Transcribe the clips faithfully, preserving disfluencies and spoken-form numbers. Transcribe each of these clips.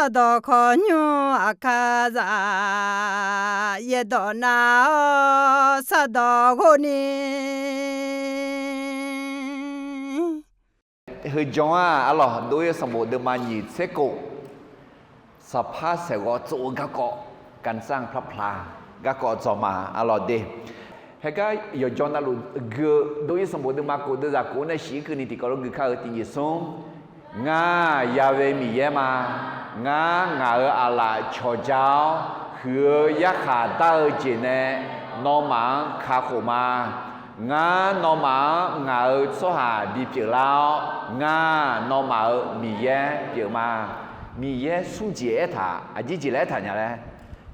Sardawq khawqnymr aqkar zaf, yaerdawq nav-awr sardawq ghov ni. Heujan-aq arlawq, dov-ir sanqbof deuvma nyiq tser khof, saqpar saeqghawv tsov-eu garkawv, การสร้างพระพลา garkawv dzawq ma arlawq de. Haegar yawqjawr navluf gui-eu dov-ir sanqbof deuvma khof deuvzaq khof nae shif-ir keuvni tiqkawv lof gui kar-eu tiqnyiq smr. Ngar Ya'we Miqyaer ma. Ngar ngaq-euq aqlaf cawqja-awr, huiq-eu yarkhaq dar-eu jeq nae nawmaf-anr kakhof ma. Ngar nawmaf-anr ngaq-euq tsawrhaq bipyeuf lar-awr, ngar nawmaf-euq Miqyaer pyeuf ma. Miqyaer smr jeq aertaq, aqjeq jeq laer aertaq nya laer,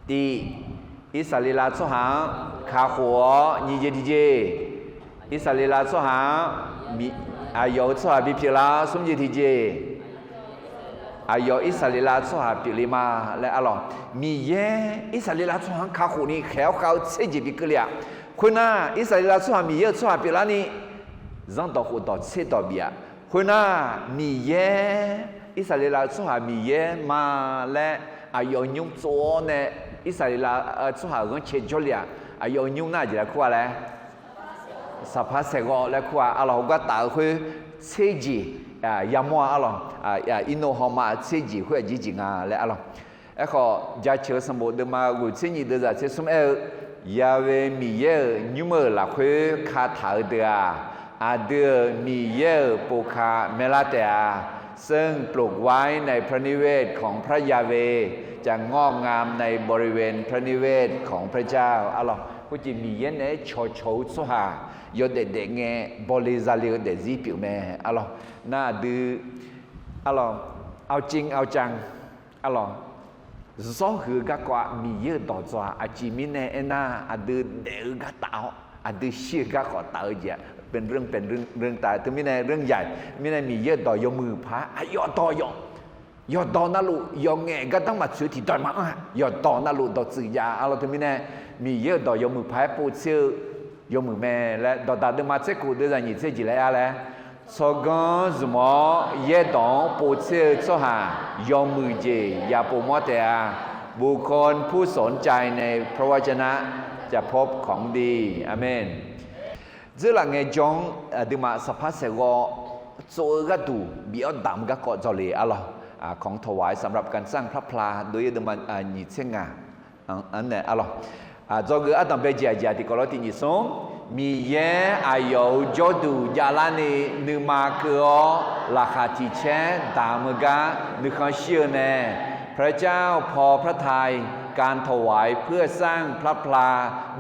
tiq, Irsaqleqlav tsawrhaq-anr kakhof-awr nyiq jeq tiqjeq, Irsaqleqlav tsawrhaq-anr, aqyawf-euq tsawrhaq bipyeuf lar-awr smr jeq tiqjeq, aqyawf Irsaqleqlav tsawrhaq pyeufle ma laer arlawq. Miqyaer Irsaqleqlav tsawrhaq-anr kakhof ni khaeq-awr khav-eu tser jeq bi keuvle-aq, khoernar Irsaqleqlav tsawrhaq Miqyaer-euq tsawrhaq pyeuflarni zanrdawq khofdawq tserdawq bif-aq, khoernar Miqyaer Irsaqleqlav-euq tsawrhaq Miqyaer ma laer aqyawf nymr tsov-awr nae Irsaqleqlav tsawrhaq-euq ghanrcae jawrle-aq, aqyawf-euq nymr nar aqjeq laer kur-a laer, saqpar saeqghawv laer kur-a arlawq. Heugar taf-eu khoer tser jeq yamawr-a arlawq. Irnov hawma tser jeq khoer aqjeq jeq nga laer arlawq. Aerkhawf, jaceuq-eu sanqbof deuvma ghoeq tser nyiq deuvzaq tser smr aer-eu, Ya'we Miqyaer-euq nymr-euq lafkhoer kataq-eu deuq-aq, aqdui-euq Miqyaer-euq povka maeqlar taef-a. ซึ่งปลูกไว้ในพระนิเวศของพระยาเวห์ จะงอกงามในบริเวณพระนิเวศของพระเจ้า arlawq. Khoerjeq Miqyaer naeq-aer cawqcawq-eu tsawrhaq yawdaef daef ngae bawle zale-eu daefzir pyeuf mae arlawq. Nar aqdui arlawq, เอาจริงเอาจัง arlawq, zawr huiq-eu garkawv-aq Miqyaer-euq dawqdzawq-aq aqjeq mirnae aernar, aqdui daef-eu gar taf-awr aqdui shir-eu garkawv taf-eu jeq-aq, เป็นเรื่องเป็นเรื่อง เรื่องใหญ่ teumirnae เรื่องใหญ่ mirnae Miqyaer-euq dawq yawmuiq paq-aer aqyawf dawq yawq yawqdawq navluf yawqngaef gardanr maqtsoeq-eu tiqdawq maqanr-a. Yawqdawq navluf dawqtsuif jav arlawq. Teumirnae Miqyaer-euq dawq yawmuiq paq-aer povtser-eu yawmuiq mae laer dawqdaq deuvma tser khof deuvzaq nyiq tser jeq laer aer laer, tsawrganr zmq-awr yaerdawq-anr povtser-eu tsawrhaq yawmuiq jeq yaqpov mawr taef-a. บุคคลผู้สนใจในพระวจนะจะพบของดี Aqmeq. Dzeurlaf ngaejawr-anr aqduimaf saqpar saeqghawv tsov-eu gharduq bif-awr damq-eu garkawv dzawle arlawq. ของถวายสำหรับการสร้างพระพลา dov-ir deuvma nyiq tser ngaq-anr nae arlawq. Dzawgeuf ardanq bae jeq aqjeq-aq tiqkawv lof tiqnyiq smr. Miqyaer aqyawf-euq jawrduq javlarni nuima keuv-awr laqkhaq tiq caer damq-eu gar nuikhanr shir-eu mae. พระเจ้าพอพระทัย การถวายเพื่อสร้างพระพลา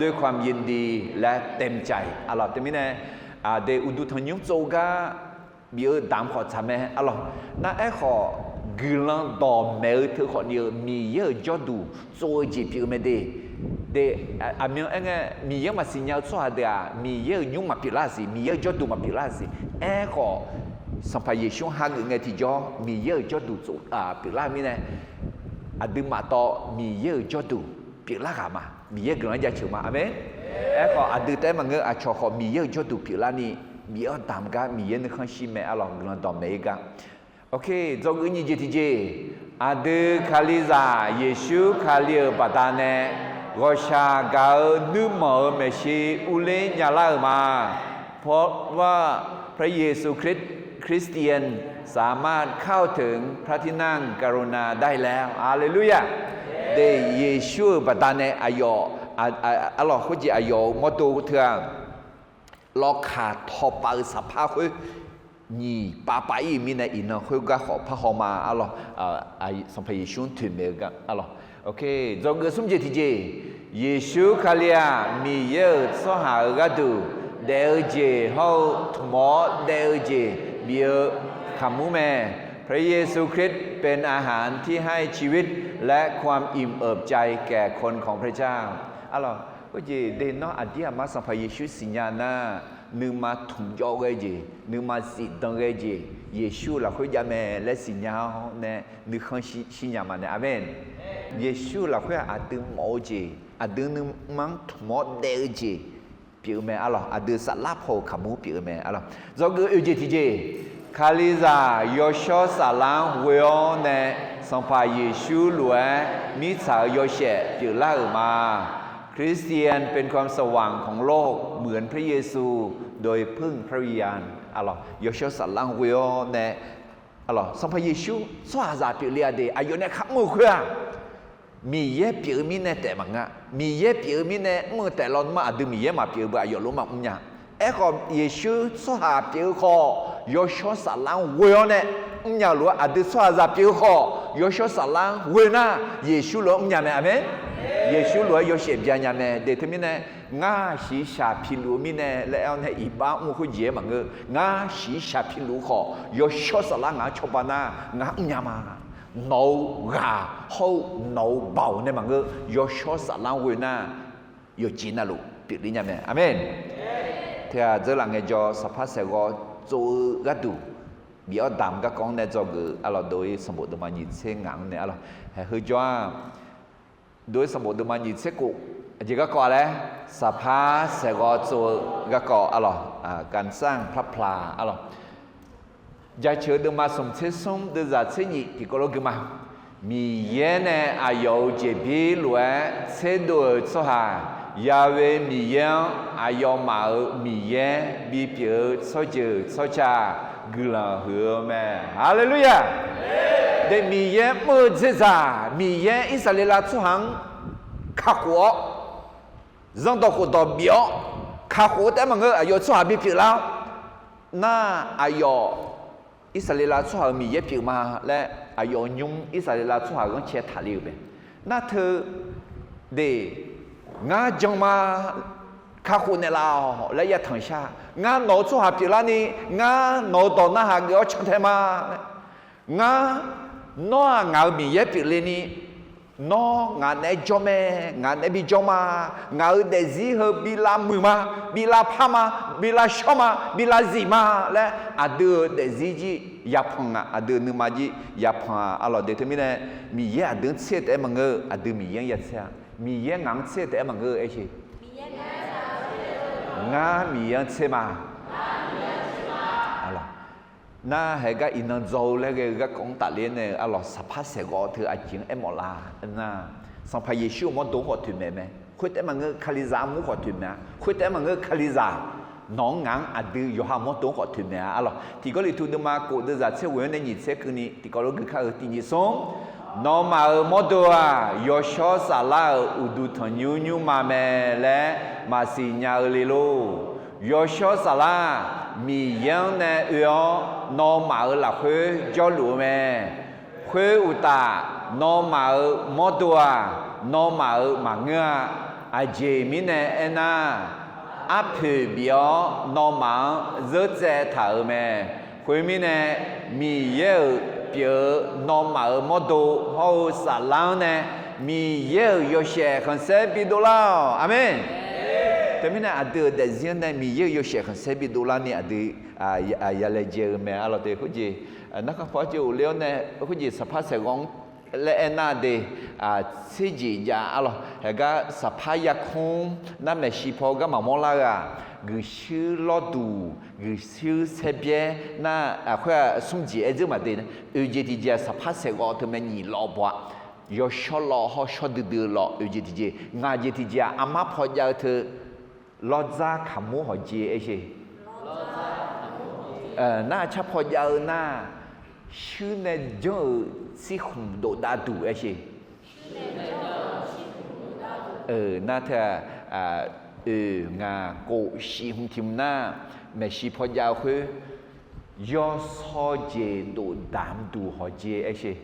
ด้วยความยินดีและเต็มใจ arlawq. Teumirnae aqdui uqduq tanqnymr tsov-eu gar bif-eu damq khawf tsaq mae arlawq. Nar aerkhawf, guiqlanq dawqmaeq-eu teu khawfni-eu Miqyaer-euq jawrduq tsov-eu jeq pyeuf-eu mae de. De, aqmyan aer ngae, Miqyaer maqsiq nya-eu tsawrhaq deuq-aq Miqyaer-euq nymr maqpyeuflar-aq siq, Miqyaer-euq jawrduq maqpyeuflar-aq siq. Aerkhawf, Sanqpaq Yeqsur hageuf ngae tiqjawr Miqyaer-euq jawrduq tsov pyeuflar-eu mirnae, aqduimaf tawv Miqyaer-euq jawrduq pyeuflar ghaq ma. Miqyaer guiqlanq-anr jaceuq ma. Aqmeq. Aerkhawf aqdui taef-aer maqngeur, aqcawq khawf Miqyaer-euq jawrduq pyeuflarni bif-awr damq gar Miqyaer nuikhanr shir mae arlawq. Guiqlanq dawqmaeq-ir gar. Oke, dzawgeuf nyiq jeq tiqjeq. Aqdui Kalizaq Yeqsur Kali-euq baqdanae ghawqshaq gaq-eu nuirmanq-euq maeqshi urler nyalar-euq ma. เพราะว่าพระเยซูคริสต์ คริสเตียนสามารถเข้าถึงพระที่นั่งกรุณาได้แล้ว Haleluya. De, Yeqsur-euq baqdanae aqyawf, arlawq khoerjeq aqyawf-euq mawrdo teu-aq, lawkaq tawqpav-eu saqpar khoer nyiq pav pav-ir-euq mirnae iqnan khoergar khawf parhaw ma arlawq. Sanqpaq Yeqsur-anr toeqmaeq-eu gar arlawq. Dzawgeuf smr jeq tiqjeq. Yeqsur Kali-aq Miqyaer-euq tsawrhaq-euq gharduq daef-eu jeq hawr-eu tmq-awr daef-eu jeq bif-eu kaqmur mae. พระเยซูคริสต์เป็นอาหารที่ให้ชีวิตและความอิ่มเอิบใจแก่คนของพระเจ้า Arlawq, khoerjeq de nawr aqdir aqmar Sanqpaq Yeqsur siqnya nar, nuima tmq jawv ghae jeq, nuima zifdan ghae jeq, Yeqsur-euq lafkhoer jav mae laer siqnya-awr nae nuikhanr shir nya ma nae. Aqmeq. Yeqsur-euq lafkhoer-aq aqdui mawf-eu jeq, aqdui nuima-anr tmq-awr daef-eu jeq pyeuf-eu mae arlawq. Aqdui saflar paw-euq kaqmur pyeuf-eu mae arlawq. Dzawgeuf oeq jeq tiqjeq. Kalizaq yawshawr saflar-anr ghoe-awr nae Sanqpaq Yeqsur lof-aer mirtsaq-euq yawshaef pyeuflar-euq ma. คริสเตียนเป็นความสว่างของโลก เหมือนพระเยซู โดยพึ่งพระวิญญาณ Arlawq, yawshawr saflar-anr ghoe-awr nae, arlawq, Sanqpaq Yeqsur tsawrhaqzaq pyeufle-a de, aqyawf nae kharmr-eu khoer-aq, Miqyaer pyeuf-eu mirnae taef maqngeur-a. Miqyaer pyeuf-eu mirnae mr-eu taef lawnmr-aq, aqdui Miqyaer maqpyeuf-eu beu aqyawf lof-aer maqmr nya. Aerkhawf, Yeqsur tsawrhaq pyeuf-eu khawf, yawshawr saflar-anr ghoe-awr nae mr nya-euq lof-aer, aqdui tsawrhaqzaq pyeuf-eu khawf, yawshawr saflar-anr ghoe nar, Yeqsur lof-aer mr nya mae. Aqmeq. Yeqsur lof-aer yawshaef bya nya mae. De teumirnae, ngar shiqshaq piluf-eu mirnae laer aer-awr nae iqbax mr-eu khoerjeq-aer maqngeur. Ngar shiqshaq piluf-eu khawf, yawshawr saflar ngaq-anr cawba nar, ngar mr nya ma. Nawq-eu ghaq hawr-eu nawq-eu baoq nae maqngeur, yawshawr saflar-anr ghoe nar, yawqjeq navluf pyeufler nya mae. Aqmeq. Teu-aq, dzeurlaf ngaejawr, saqpar saeqghawv tsov-eu gharduq bif-awr damq garkawv-anr nae dzawgeuf-eu, arlawq, Dov-ir sanqbof deuvma nyiq tser ngaq-anr nae, arlawq, haeq heujawr-aq, Dov-ir sanqbof deuvma nyiq tser kof, aqjeq garkawv-a laer, saqpar saeqghawv tsov-eu garkawv, arlawq, การสร้างพระพลา arlawq. Jaceuq-eu deuvma smq tser smr deuvzaq tser nyif tiqkawv lof gui ma. Miqyaer nae aqyawf-euq jeqbir lof-aer tserdov-euq tsawrhaq, Yahweh Miqyaer-anr aqyawfmaf-euq Miqyaer bipyeuf-eu tsawrjeuq tsawrca guiqlanq huiq-eu mae. Haleluya! De, Miqyaer mr-eu dzerzaq, Miqyaer Irsaqleqlav tsawrhaq-anr kakhof-awr, zanrdawq khofdawq bif-awr, kakhof-eu taef-aer maqngeur, aqyawf tsawrhaq bipyeuf lar-awr nar, aqyawf Irsaqleqlav tsawrhaq-euq Miqyaer pyeuf ma laer, aqyawf nymr Irsaqleqlav tsawrhaq ghanrcae taqle-euq mae. Nar teu, de, ngar jan ma, kakhof naeqlaf-awq laer ya tanq shar. Ngar nawq-eu tsawrhaq pyeuflarni, ngar nawq-eu dawq narhaq geuf-awr cantae ma laer. Ngar, nawr-aq ngaq-euq Miqyaer pyeufle ni, nawr ngaq naeq-aer jawr mae, ngaq naeq-aer bijawr ma, ngaq-euq daefzir heu bi lavmuiq ma, bi lavpar ma, bi lavshawr ma, bi lavzif ma laer, aqdui-euq daefzir jir yapanq-aq, aqdui-euq nuima jir yapanq-aq, arlawq, de teumirnae, Miqyaer aqdui-anr tser-eu taef-aer maqngeur, aqdui Miqyaer-anr ya tser-a. Miqyaer ngaq-anr tser-eu taef-aer maqngeur, aer sher. Ngar Miqyaer-anr tser ma. Arlawq, nar haeq gar iqnan dzaw-eu laer ghae-eu garkawv-anr tafler nae-eu, arlawq, saqpar saeqghawv teu aqjeq-anr aermawf lar nar, Sanqpaq Yeqsur-euq mawrdo-anr khawf toeqmaeq mae. Khoertaef-aer maqngeur, Kalizaq armur khawf toeqmaeq-a. Khoertaef-aer maqngeur, Kalizaq nawq-anr ngaq-anr aqdui yawqha mawrdo-anr khawf toeqmaeq-a, arlawq. Tiq Gawrliqtu deuvma kof deuvzaq tser ghoeq-anr nae nyiq tser keuvni, tiq kawv lof gui kar-eu tiq nyiq smr. Nawmaf-euq mawrdo-aq, yawshawr saflar-euq uqduq tanqnymr nymrma mae laer maqsiq nya-eu le lor. Yawshawr saflar-aq, Miqyaer-anr nae oe-awr nawmaf-euq lafkhoer jawrluf-eu mae. Khoeruqtaf, nawmaf-euq mawrdo-aq, nawmaf-euq maqngeur-a. Aqjeq mirnae aernar, arpoeq bif-awr nawmaf-anr zeurtsaev taq-euq mae. Khoermirnae, Miqyaer-euq pyeuf-eu nawmaf-euq mawrdo hawr-eu saflar-anr nae, Miqyaer-euq yawshaef khanqsaer bidovlar-awq. Aqmeq. Teumirnae, aqdui-euq daefzir-anr nae Miqyaer-euq yawshaef khanqsaer bidovlarni aqdui yalaejae-eu mae, arlawq, de khoerjeq. Narkhan paw jawr-eu ler-awr nae khoerjeq saqpar saeqghawv-anr laer aernar de, tserjeq jav, arlawq, haeq gar saqpar yarkmr nar maeqshi paw garma mawrlar-eu-aq, guiqshuir lawrduq, guiqshuir saerbyaer nar, khoer-aq smr jeq aer dzeur maqde. Oeq jeq tiqjeq-aq, saqpar saeqghawv teu mae nyiq lawv baw-a. Yawshawr lawv hawr shawr duidui-eu lawv oeq jeq tiqjeq. Ngaq jeq tiqjeq-aq, armar paw jav-eu teu lawrdzar kaqmur hawqjeq aer sher. Nar carpaw jav-eu nar, shuir nae janr-euq tsirkhmq dovdav duq aer sher. Nar teu-aq, oeq ngaq kof shif hmq tiq hmq nar, maeqshi paw jav-eu khoer, yawsaw jeq dovdamq duq hawqjeq aer sher.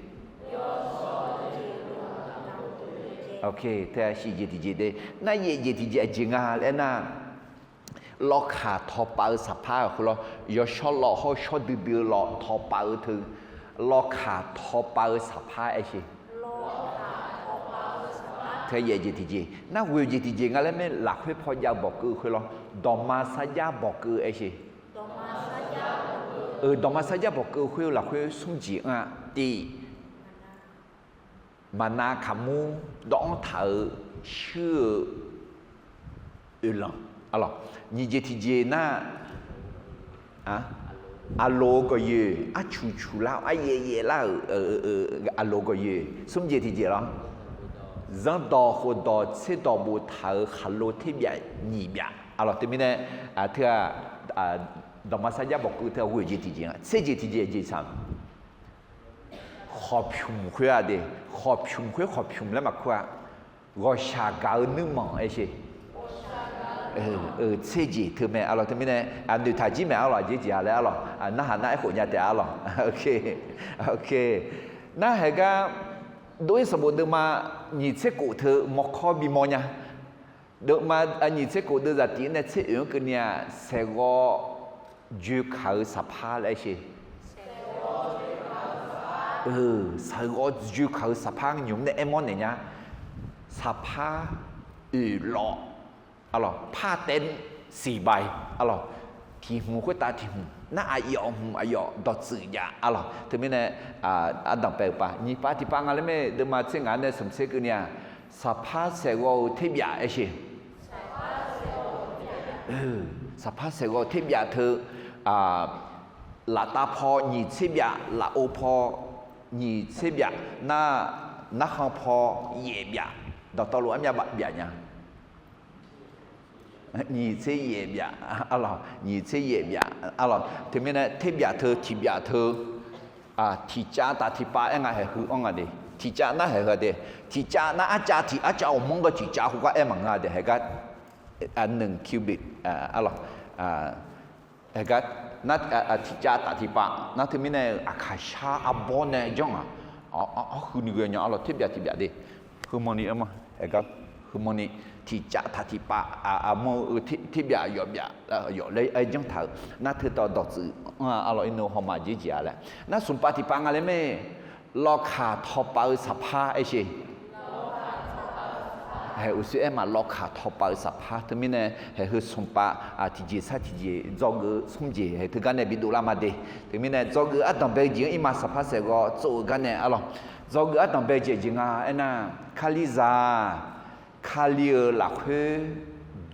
Teu-aq, shif jeq tiqjeq de, nar yaef jeq tiqjeq aqjeq nga laer nar, lawvkaq tawpav-eu saqpar-euq khoerlawr, yawshawr lawv hawr shawr duidui-eu lawv tawpav-eu teu, lawvkaq tawpav-eu saqpar aer sher. Teu yaef jeq tiqjeq nar, ghoeq jeq tiqjeq nga laer mae, lafkhoer paw jav-eu bawqkeuv khoerlawr, dawqma sarjax bawqkeuv aer sher. Euq, dawqma sarjax bawqkeuv khoer-eu lafkhoer smr jeq anr-a. Tiv, maqnav kaqmur dawv-anr taq-euq shuir-eu oeqlanq, arlawq, nyiq jeq tiqjeq nar, a, Aqloq-eu gawqyoeq, arcuq cuqlar-awr aryaev yaevlar-euq aqloq-eu gawqyoeq smr jeq tiqjeq lawr. Zanrdawq khofdawq tserdawq boftaq-euq khaqlo terbyaf nyiq byaf. Aqlawq teumirnae, teu-aq, dawqma sarjax bawqkuv teu-aq ghoeq jeq tiqjeq nga, tser jeq tiqjeq jeq saq-eu khawqpymq khoer-a de, khawqpymq khoer khawqpymq laer maqkur-a. Ghawqshaq gaq-eu nuirmanq aer sher. Tser jeq teu mae. Aqlawq teumirnae, noeqtaq jir mae. Aqlawq aqjeq jeq-a laer aqlawq narhaq nar aerkhof nya taef-a aqlawq. Narhaq-aer gar, dov-ir sanqbof deuvma nyiq tser khof teu mawrkawr bimawr nya. Deuvma nyiq tser khof deuvzaq tiq-ir nae tser oeq-anr keuvni-aq, saeqghawv joekaq-eu saqpar laer aer sher. Saeqghawv joekaq-eu saqpar nymq-mr nae aermawr naeq nya. Saqpar oeq lawv, aqlawq par taev siqbae, aqlawq tiq hmq khoertav tiq hmq nar aqyawf hmq aqyawf dawqtsuif jav aqlawq. Teumirnae, ardanq paev-eu pav nyiq pav tiq pav nga laer mae. Deuvma tser ngaq-anr nae smq tser keuvni-aq, saqpar saeqghawv-eu terbyaf aer sher. Saqpar saeqghawv-eu terbyaf teu, laftav paw nyiq tser byaf, lafov paw nyiq tser byaf, nar, narkhan paw yaef byaf, dawqtawvluf armyav byaf nya. Nyiq tser yaef byaf, aqlawq nyiq tser yaef byaf aqlawq. Teumirnae terbyaf teu tiq byaf teu, tiqcav taf tiqpav aer nga haeqheu anr nga de. Tiqcav nar haeqheu-a de. Tiqcav nar arcav tiq arcav awqmanr gawr tiqcav khoergar aer maqngeur-a de. Haeqgar aqneuq cubit, aqlawq, haeqgar nar, tiqcav taf tiqpav nar teumirnae aqkaqshar arbawr nae janr-aq, arhuini ghae nya aqlawq terbyaf tiq byaf de. Heumanni, haeqgar heumanni tiqcav taf tiqpav, aqmawr-eu terbyaf yawf byaf, yawf laer janr taq-euq nar teutawv dawqtsuif anr-a aqlawq. Irnu hawmaf jeq jeq-a laer nar smq pav tiq pav nga laer mae. Lawvkaq tawv pav-eu saqpar aer sher. Haeq uqshoe aer ma, lawvkaq tawv pav-eu saqpar. Teumirnae haeqheu smq pav tiqjeq sar tiqjeq dzawgeuf-eu smr jeq haeq teugar nae bidov lar ma de. Teumirnae dzawgeuf ardanq bae-eu jeq-anr irma saqpar saeqghawv tsov-eu gar nae aqlawq. Dzawgeuf ardanq bae-eu jeq jeq nga aernar, Kalizaq, Kali-euq lafkhoer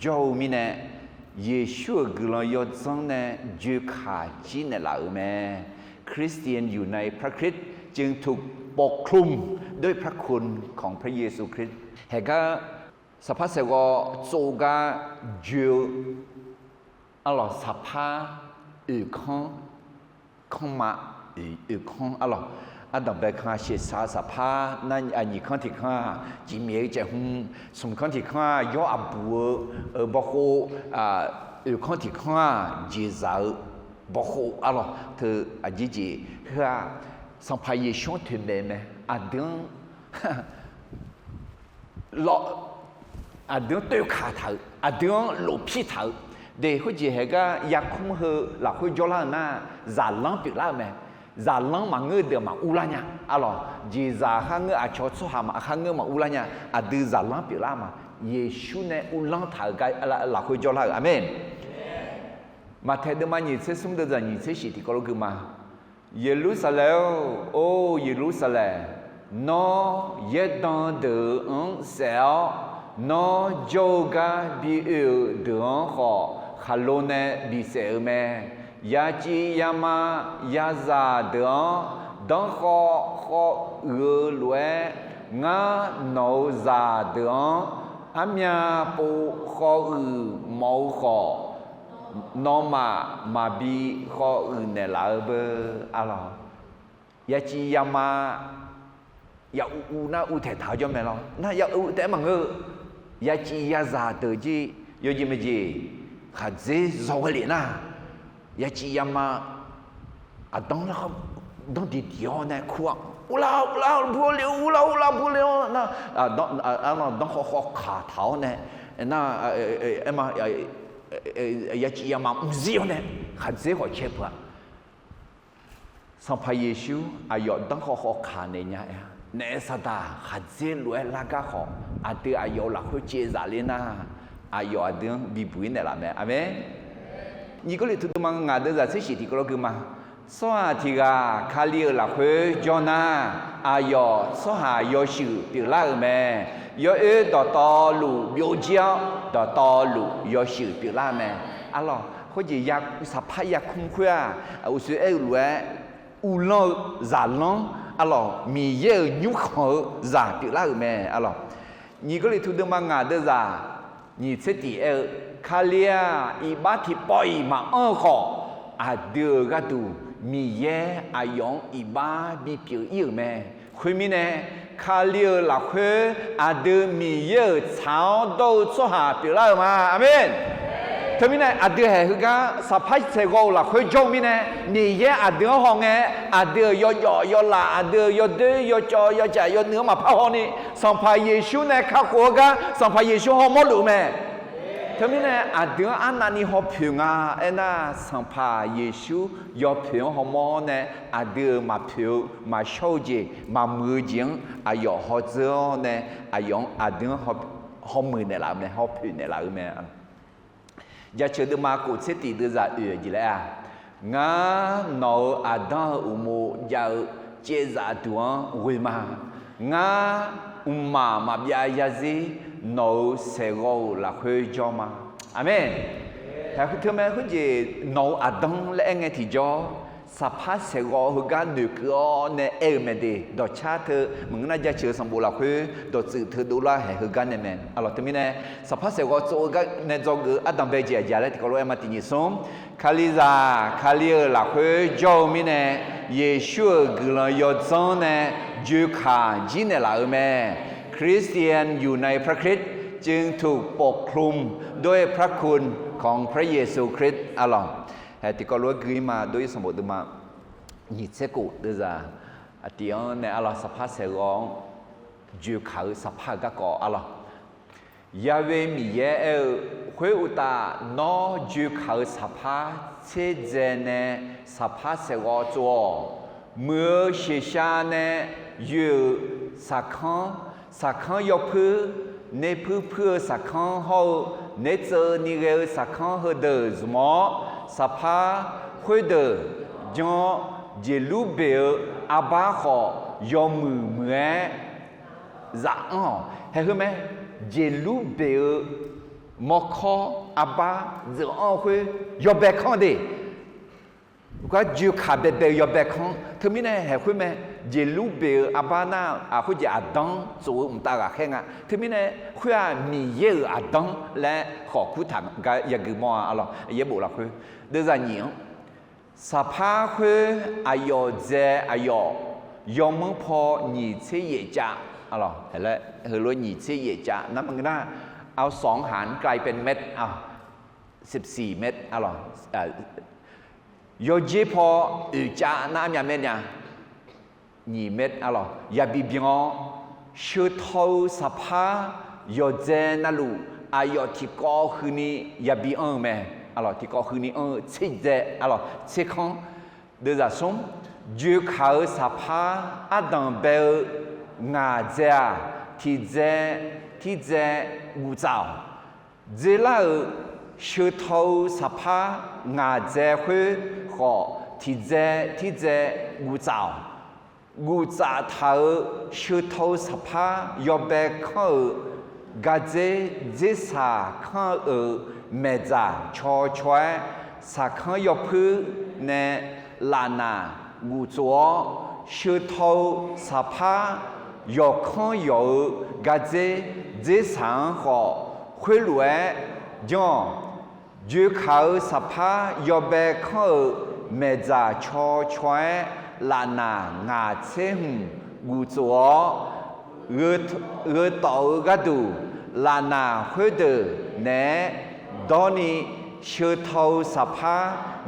jawr-eu mirnae, Yeqsur-euq guiqlanq yawdzanr nae joekaq jir naeqlaf-euq mae. Christian unite, พระคริสต์จึงถูกปกคลุมด้วยพระคุณของพระเยซูคริสต์ Haeqgar saqpar saeqghawv tsov gar joe-eu aqlawq saqpar oeq kanr, kanrma oeq kanr aqlawq. Ardanq bae kanr-a shaeqsaq-eu saqpar nar, aqnyiq kanr tiq kanr-aq, jeqmiq-eu caev hmr, smq kanr tiq kanr-aq, yawr aqbuq-eu bawkhov, oeq kanr tiq kanr-aq, jeqzaq-eu bawkhov aqlawq. Teu aqjeq jeq heu-aq, Sanqpaq Yeqsur-anr toeqmaeq mae. Aqdui-anr lawr, aqdui-anr toeqkaq taq-euq, aqdui-anr lofpir taq-euq de. Khoerjeq haeqgar yarkmr heu lafkhoer jawrlar-eu nar, zaqlanr pyeuflar-eu mae. Zaqlanr maqngeur-eu deuq maqurlar nya aqlawq. Jeqzaq kharngeur, aqcawq tsawrhaq maq kharngeur maqurlar nya. Aqdui zaqlanr pyeuflar ma. Yeqsur nae uvlanr taq-euq gar lafkhoer jawrlar-euq. Aqmeq. Maqtaeq deuvma nyiq tser smr deuv zaq nyiq tser shif tiqkawv lof gui ma. Yeqlursaqlaeq-or, or Yeqlursaqlaeq, nawr yaerdan deuq-anr saef-awr, nawr jawr-eu gar bi oe-euq deuq-anr khawf, khaqlo nae bisaef-euq mae. Yaciv yama yazaq deuq-anr danrkhawv khawv uiq-eu lof-aer, ngar nawq-euq zaqdeuq-anr armyav pov khawv uiq mawf-eu khawf, nawmaf maqbi khawv uiq naeqlaf-eu beu aqlawq. Yaciv yama ya uv uv nar uvtaeq taq-eu jawr mae lawr. Nar ya uv taef-aer maqngeur-eu, yaciv yazaq deuq jir yawjeq maeqjeq khaqdzer zaw ghae lef nar, yaciv yama aqdanr lar danr diqdiq-awr nae kur-aq, uvlar uvlar bur-awr le, uvlar uvlar bur le-awr nar, danrkhawv khawv kaq taq-awr nae, nar, aer ma, yaciv yama mqzir-awr nae khaqdzer khawf cae peuq-a. Sanqpaq Yeqsur aqyawf danrkhawv khawv kaq naeq nya-a. Naef saqdaq khaqdzer lof-aer lar gar khawf, aqdui aqyawf-euq lafkhoer caevzaf ler nar, aqyawf aqdui-anr bibuq-ir naeqlaf mae. Aqmeq. Nyiq Gawrliqtu deuvma ngaq deuv zaq tser shif tiqkawv lof gui ma. Tsawrhaq tiq ghaq Kali-euq lafkhoer jawr nar, aqyawf tsawrhaq yawshuif pyeuflar-euq mae. Yawoer dawqtawvluf byovjir-awr, dawqtawvluf yawshuif pyeuflar-eu mae. Arlawq, khoerjeq saqpar yarkmr khoer-aq, uqshoe aer-eu lof-aer, uvlanr-eu zaqlanr, arlawq, Miqyaer-euq nymrkhanq-eu zaq pyeuflar-euq mae, arlawq. Nyiq Gawrliqtu deuvma ngaq deuvzaq nyiq tser tiq aer-eu, Kali-aq, iqbax tiqpawf-iq maqanr-eu khawf, aqdui-euq gharduq Miqyaer aqyawf-anr iqbax bipyeuf ir-euq mae. Khoermirnae, Kali-euq lafkhoer aqdui Miqyaer-euq tsaq-awr dawr-eu tsawrhaq pyeuflar-euq ma. Aqmeq. Teumirnae aqdui haeq heugar saqpar saeqghawv-euq lafkhoer jawr-eu mirnae, Miqyaer aqdui-anr hawngae, aqdui-euq yawjawf yawlaf, aqdui-euq yawdoer yawcawv yawcaf yawnuiv-anr maqpar haw ni, Sanqpaq Yeqsur nae kakhof-eu gar Sanqpaq Yeqsur hawmawr luf-eu mae. Teumirnae aqdui-anr arnavni hawpoeq nga aernar, Sanqpaq Yeqsur yawpoeq-anr hawmawr nae, aqdui-euq maqpoeq-eu maqshawr-eu jeq maqmuiq-eu jeq-anr aqyawf hawdzeur-awr nae, aqyawf-anr aqdui-anr hawmuiq naeqlaf-eu mae, hawpoeq naeqlaf-eu mae. Jaceuq deuvma kof tser tiq deuvzaq oeq jeq laer-aq, Ngar nawq-euq aqdanr-eu uqmov jav-eu caevzaf duq-anr ghoe ma. Ngar mqmaq maqbyav yarzir nawq-euq saeqghawv-euq lafkhoer jawr ma. Aqmeq. Haeq teumae khoerjeq nawq-euq aqdanr laer aer ngae tiqjawr, saqpar saeqghawv heugar noeqkeuv-awr nae aer-eu mae de. Dawqcar teu maqngeur nar jaceuq-eu sanqbof lafkhoer dawqtsuif teu dovlar haeq heugar nae mae. Arlawq, teumirnae saqpar saeqghawv tsov-eu gar nae dzawgeuf-eu ardanqbae jeq aqjeq laer tiqkawv lof-aer ma tiq nyiq smr. Kalizaq Kali-euq lafkhoer jawr-eu mirnae, Yeqsur-euq guiqlanq yawdzanr nae joeqkaq jir naeqlaf-eu mae. Christian United พระคริสต์ จึงถูกปกคลุมด้วยพระคุณของพระเยซูคริสต์ arlawq. Hae tiqkawv lof-aer gui-ir ma, dov-ir sanqbof deuvma nyiq tser kof deuvzaq aqtif-anr nae arlawq, saqpar saeqghawv-anr joeqkaq-eu saqpar-euq garkawv arlawq. Ya'we Miqyaer aer-eu, khoeruqtaf nawr joeqkaq-eu saqpar tserdzae nae saqpar saeqghawv tsov-awq. Muiq-eu sheqshav nae yoe-euq saqkanr, saqkanr yawpuir, nerpuir puir-eu saqkanr hawr-eu, nertseuvni ghae-eu saqkanr heudeuq zmq-awr, saqpar khoerdeuq jan-awr, jeqlur beq-eu arbar khawf yawmuiq muiq-aer zaf anr-awq. Haeq heu mae, jeqlur beq-eu mawrkawr arbar dzeuq anr-eu khoer yawbae kanr de. Gar joeqkaq baebae-eu yawbae kanr. Teumirnae haeq khoer mae, jeqlur beq-eu arbar nar-aq, khoerjeq aqdanr tsof-eu mqtav ghaqkhaer nga. Teumirnae khoer-aq, Miqyaer-euq aqdanr laer khawf kurtaq gar yagui mawr-a arlawq. Yaerbof lafkhoer deuvzaq nyiq-anr, saqpar khoer aqyawf dzae aqyawf yawmanr paw nyiq tser yaef cav, heulof nyiq tser yaef cav nar maqngeur nar, เอาสองหารกลายเป็นเม็ด สิบสี่เม็ด arlawq. Yawjer paw oeq cav nar armyav maer nya, nyiq maer arlawq, yabi byan-awr, sheuqtawv-eu saqpar yawqdzae navluf aqyawf tiqkawv huini yabi anr-eu mae. Arlawq, tiqkawv huini anr-eu tser dzae, arlawq, tser kanr. Deuvzaq smr, joeqkaq-eu saqpar ardanq bae-eu ngaq dzae-aq, tiqdzae tirdzae guvtsaf-awq. Dzerlar-euq sheuqtawv-eu saqpar ngaq dzae khoer khawf, tiqdzae tirdzae guvtsaf-awq. Guvtsaf taq-euq sheuqtawv-eu saqpar yawbae kanr-euq gardzer dzersaq kanr-euq maeqdzaq caw caw-aer, saqkanr yawpuir nae lafnaq guftsof-awr, sheuqtawv-eu saqpar yawqkanr yawq-eu gardzer dzersaq-anr khawf khoerlof-aer janr-awq. Joeqkaq-eu saqpar yawbae kanr-euq maeqdzaq caw caw-aer lafnaq ngaq tser hmq guftsof-awr, gheutawf-eu gharduq lafnaq khoerdeuq naeq-aer dawrni, sheuqtawv-eu saqpar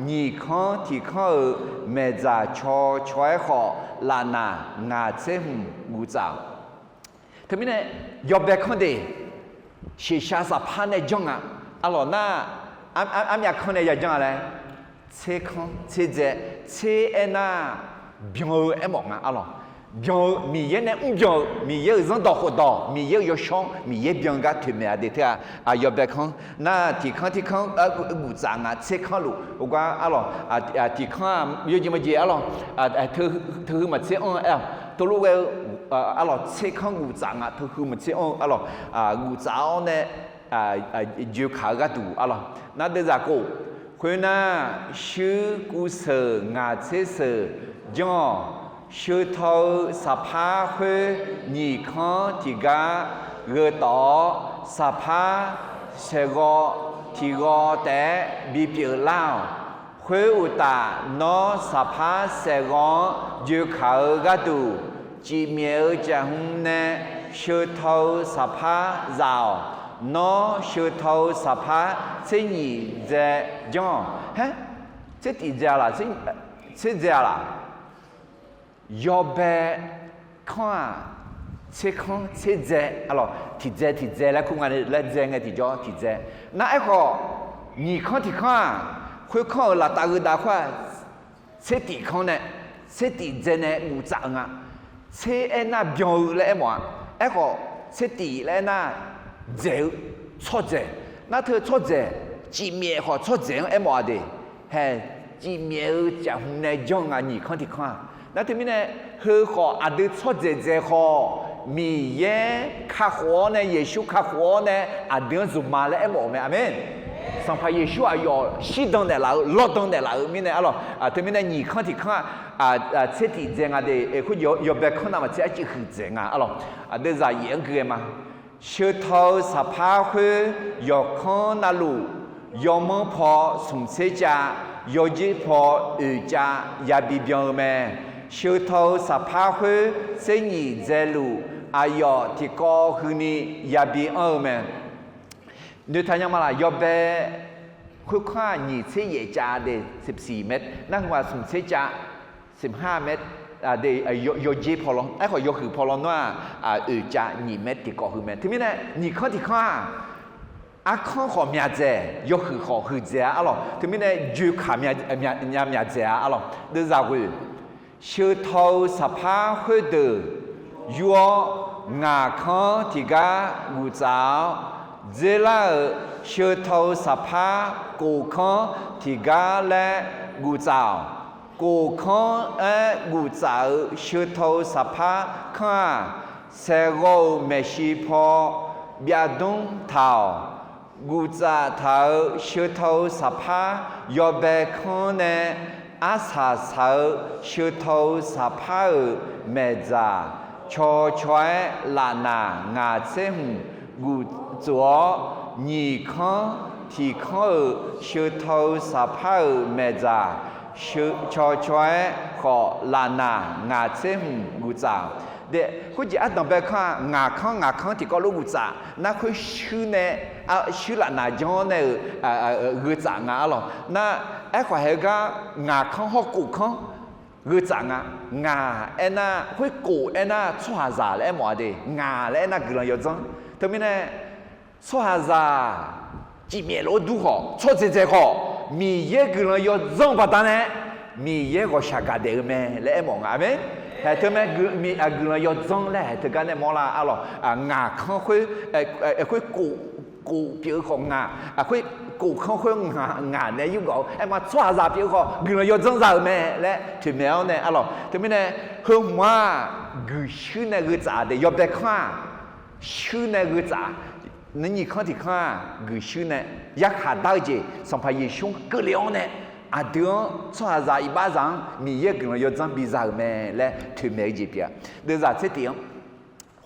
nyiq kanr tiq kanr-euq maeqdzaq caw caw-aer khawf lafnaq ngaq tser hmq guftsof-awq. Teumirnae yawbae kanr de, sheqshaq saqpar nae janr nga. Arlawq nar, armyav kanr nae yajanr-a laer, tser kanr tser dzae, tser aernar byan-eu aermawf nga arlawq. Byan-eu Miqyaer nae mrbyan-eu, Miqyaer-euq zanrdawq khofdawq, Miqyaer-euq yawshawr, Miqyaer byan gar toeqmaeq-a de teu-aq, aqyawf bae kanr nar tiq kanr tiq kanr guftsof nga tser kanr luf heugar arlawq, tiq kanr-aq yawjeq majeq arlawq, teuhuiq maqtser anr-eu aer-awq. Teulof ghae-eu arlawq tser kanr guftsof nga teuhuiq maqtser anr-eu arlawq, guftsof-awr nae joeqkaq-eu gharduq arlawq nar deuvzaq khof Khoernar, shuir kuv seuq ngaq tser seuq janr-awq. Sheuq tawq-eu saqpar khoer nyiq kanr tiqgar gheutawf-awr, saqpar saeqghawv tiqghawv taef-aer bipyeuf lar-awq. Khoeruqtaf, nawr saqpar saeqghawv-anr joekaq-eu gharduq, cifmyaef-eu caqhm nae sheuq tawq-eu saqpar zaf-awq. Nawr sheuq tawq-eu saqpar tser nyiq dzae janr-awq. Haer, tser tiq dzae-a laq, tser dzae-a laq? Yawbae kanr-aq, tser kanr tser dzae, arlawq, tiqdzae tiqdzae laer kur nga laer dzae ngae tiqjawr tiqdzae. Nar aerkhawf, nyiq kanr tiq kanr-aq, khoerkanr-euq laftav gheu dav khoer-aq, tser tiq kanr nae, tser tiq dzae nae guvtsaf-eu nga. Tser aernar byan-eu laer aermawf-a. Aerkhawf, tser tiq laer aernar dzaeq-eu tsawrdzaeq. Nar teu tsawrdzaeq, cifmyaef khawf tsawrdzaeq-anr aermawf-a de. Haeq, cifmyaef-eu caqhm nae janr-eu nga nyiq kanr tiq kanr-aq. Nar teumirnae, heu khawf aqdui tsawrdzaeq dzaeq khawf, Miqyaer kakhof-awr nae, Yeqsur kakhof-awr nae aqdui-anr zmqma laer aermawf-euq mae. Aqmeq. Sanqpaq Yeqsur aqyawf shirdan naeqlaf-eu, lawrdan naeqlaf-euq mirnae arlawq. Teumirnae nyiq kanr tiq kanr-aq, tser tiq dzae nga de. Khoer yawbae kanr navmaqtser arcuiv huiqdzaeq nga arlawq. Aqdui zaqyaf-anr gui-aer ma. Sheuq tawq-eu saqpar khoer yawqkanr navluf, yawmanr paw smq tser cav, yawjer paw oeq cav yabi byan-eu mae. Sheuq tawq-eu saqpar khoer tser nyiq dzaeluf, aqyawf tiqkawv huini yabi anr-eu mae. Noeqtaq nya ma laq, yawbae khoerkanr-aq nyiq tser yaef cav de, smq siq mae, nar heughaq smq tser cav, smq har mae, yawjer paw law, aerkhawf yawhuiq paw lawnmr-aq, oeq cav nyiq mae tiqkawv heu mae. Teumirnae nyiq kanr tiq kanr-aq, arkanr khawf myaq dzaeq, yawhuiq khawf huiqdzaeq-a arlawq. Teumirnae joekaq nya myaq dzaeq-a arlawq. Deuvzaq ghoeq, sheuq tawq-eu saqpar khoerdeuq yur-awr, ngaq kanr tiqgar guvtsaf-awr, dzerlar-euq sheuq tawq-eu saqpar kof kanr tiqgar laer guvtsaf-awq. Kof kanr-aer guvtsaf-eu sheuq tawq-eu saqpar kanr-aq, saeqghawv-euq maeqshi paw byavdmr taq-awq. Guvtsaf taq-euq sheuq tawq-eu saqpar yawbae kanr nae arsaq saq-eu sheuq tawq-eu saqpar-euq maeqdzaq cawcaw-aer lafnaq ngaq tser hmq guftsof-awr, nyiq kanr tiq kanr-euq sheuq tawq-eu saqpar-euq maeqdzaq cawcaw-aer khawf lafnaq ngaq tser hmq gutsaf. Khoerjeq ardanqbae kanr-aq, ngaq kanr ngaq kanr tiqkawv lof gutsaf nar, khoer shuir nae, shuir lafnaq janr nae-euq gheutsav nga arlawq. Nar, aerkhawf haegar ngaq kanr hawr kof kanr gheutsav nga. Ngaq aernar, khoer kof aernar tsawrhaqzaq laer aermawf-a de. Ngaq laer aernar guiqlanq yawdzanr. Teumirnae, tsawrhaqzaq cifmyaef lof-aer dur khawf, tsawrdzaeq dzaeq khawf, Miqyaer guiqlanq yawdzanr-eu baqdanae, Miqyaer ghawqshaq gaqdaef-eu mae laer aermawf nga. Aqmeq. Haeq teu mae, guiqlanq yawdzanr laer haeq teugar nae mawrlar arlawq. Ngaq kanr khoer, khoer kof pyeuf-eu khawf ngaq, khoer kof kanr khoer ngaq nae yurgawv-eu aerma tsawrhaqzaq pyeuf-eu khawf guiqlanq yawdzanr za-euq mae laer toeqmaeq-awr nae arlawq. Teumirnae, heu hmq-aq, guiqshuir nae gheu tsaf de. Yawbae kanr-aq, shuir nae gheu tsaf. Nyiq kanr tiq kanr-aq, guiqshuir nae yarkhaq dar-eu jeq Sanqpaq Yeqsur-anr keuvle-awr nae, aqdui-anr tsawrhaqzaq iqbaxzaq-anr Miqyaer guiqlanq yawdzanr biza-euq mae laer toeqmaeq-eu jeq pyeuf-a. Deuvzaq tser tiq-anr,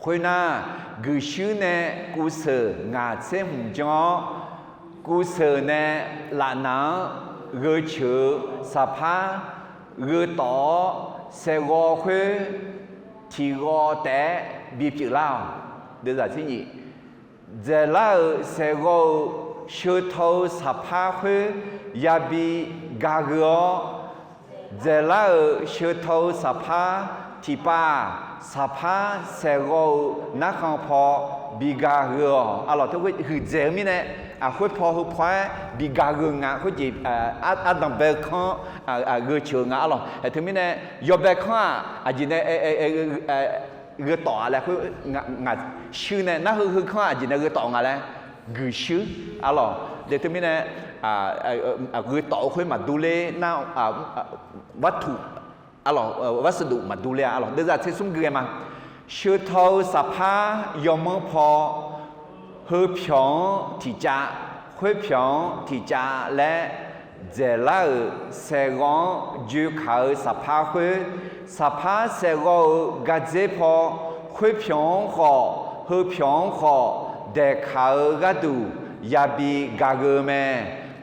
khoernar, guiqshuir nae kuvseuq ngaq tser hmq janr-awr, kuvseuq nae lafnaq-anr gheuteuq-eu saqpar gheutawf-awr, saeqghawv khoer tiqghawv taef-aer bipyeuf lar-awq. Deuvzaq tser nyiq, dzaeqlar-euq saeqghawv-euq sheuqtawv-eu saqpar khoer yabi gagheu-awr, dzaeqlar-euq sheuqtawv-eu saqpar tiqpav-aq, saqpar saeqghawv-euq narkhan paw bigagheu-awq. Arlawq, teu khoer huiqdzaeq-eu mirnae, khoer paw heu paw-aer bigagheu nga. Khoerjeq ardanqbae-eu kanr gheuteuq-eu nga arlawq. Haeq teumirnae, yawbae kanr-aq aqjeq nae gheutawf-a laer khoer, ngaq shuir nae nar heu heu kanr aqjeq nae gheutawf nga laer, guiqshuir arlawq. De teumirnae, gheutawf-eu khoer maqdur ler nar, vartuq arlawq, varsuqduq maqdur ler-a arlawq. Deuvzaq tser smr gui-aer ma. Sheuqtawv-eu saqpar yawmanr paw, heu pyawq-anr tiqcav, khoer pyawq-anr tiqcav laer dzaeqlar-euq saeqghawv-anr joekaq-eu saqpar khoer, saqpar saeqghawv-euq gardzer paw, khoerpyawq-anr khawf, heupyawq-anr khawf, daeqkaq-eu gharduq yabi gaq-eu mae.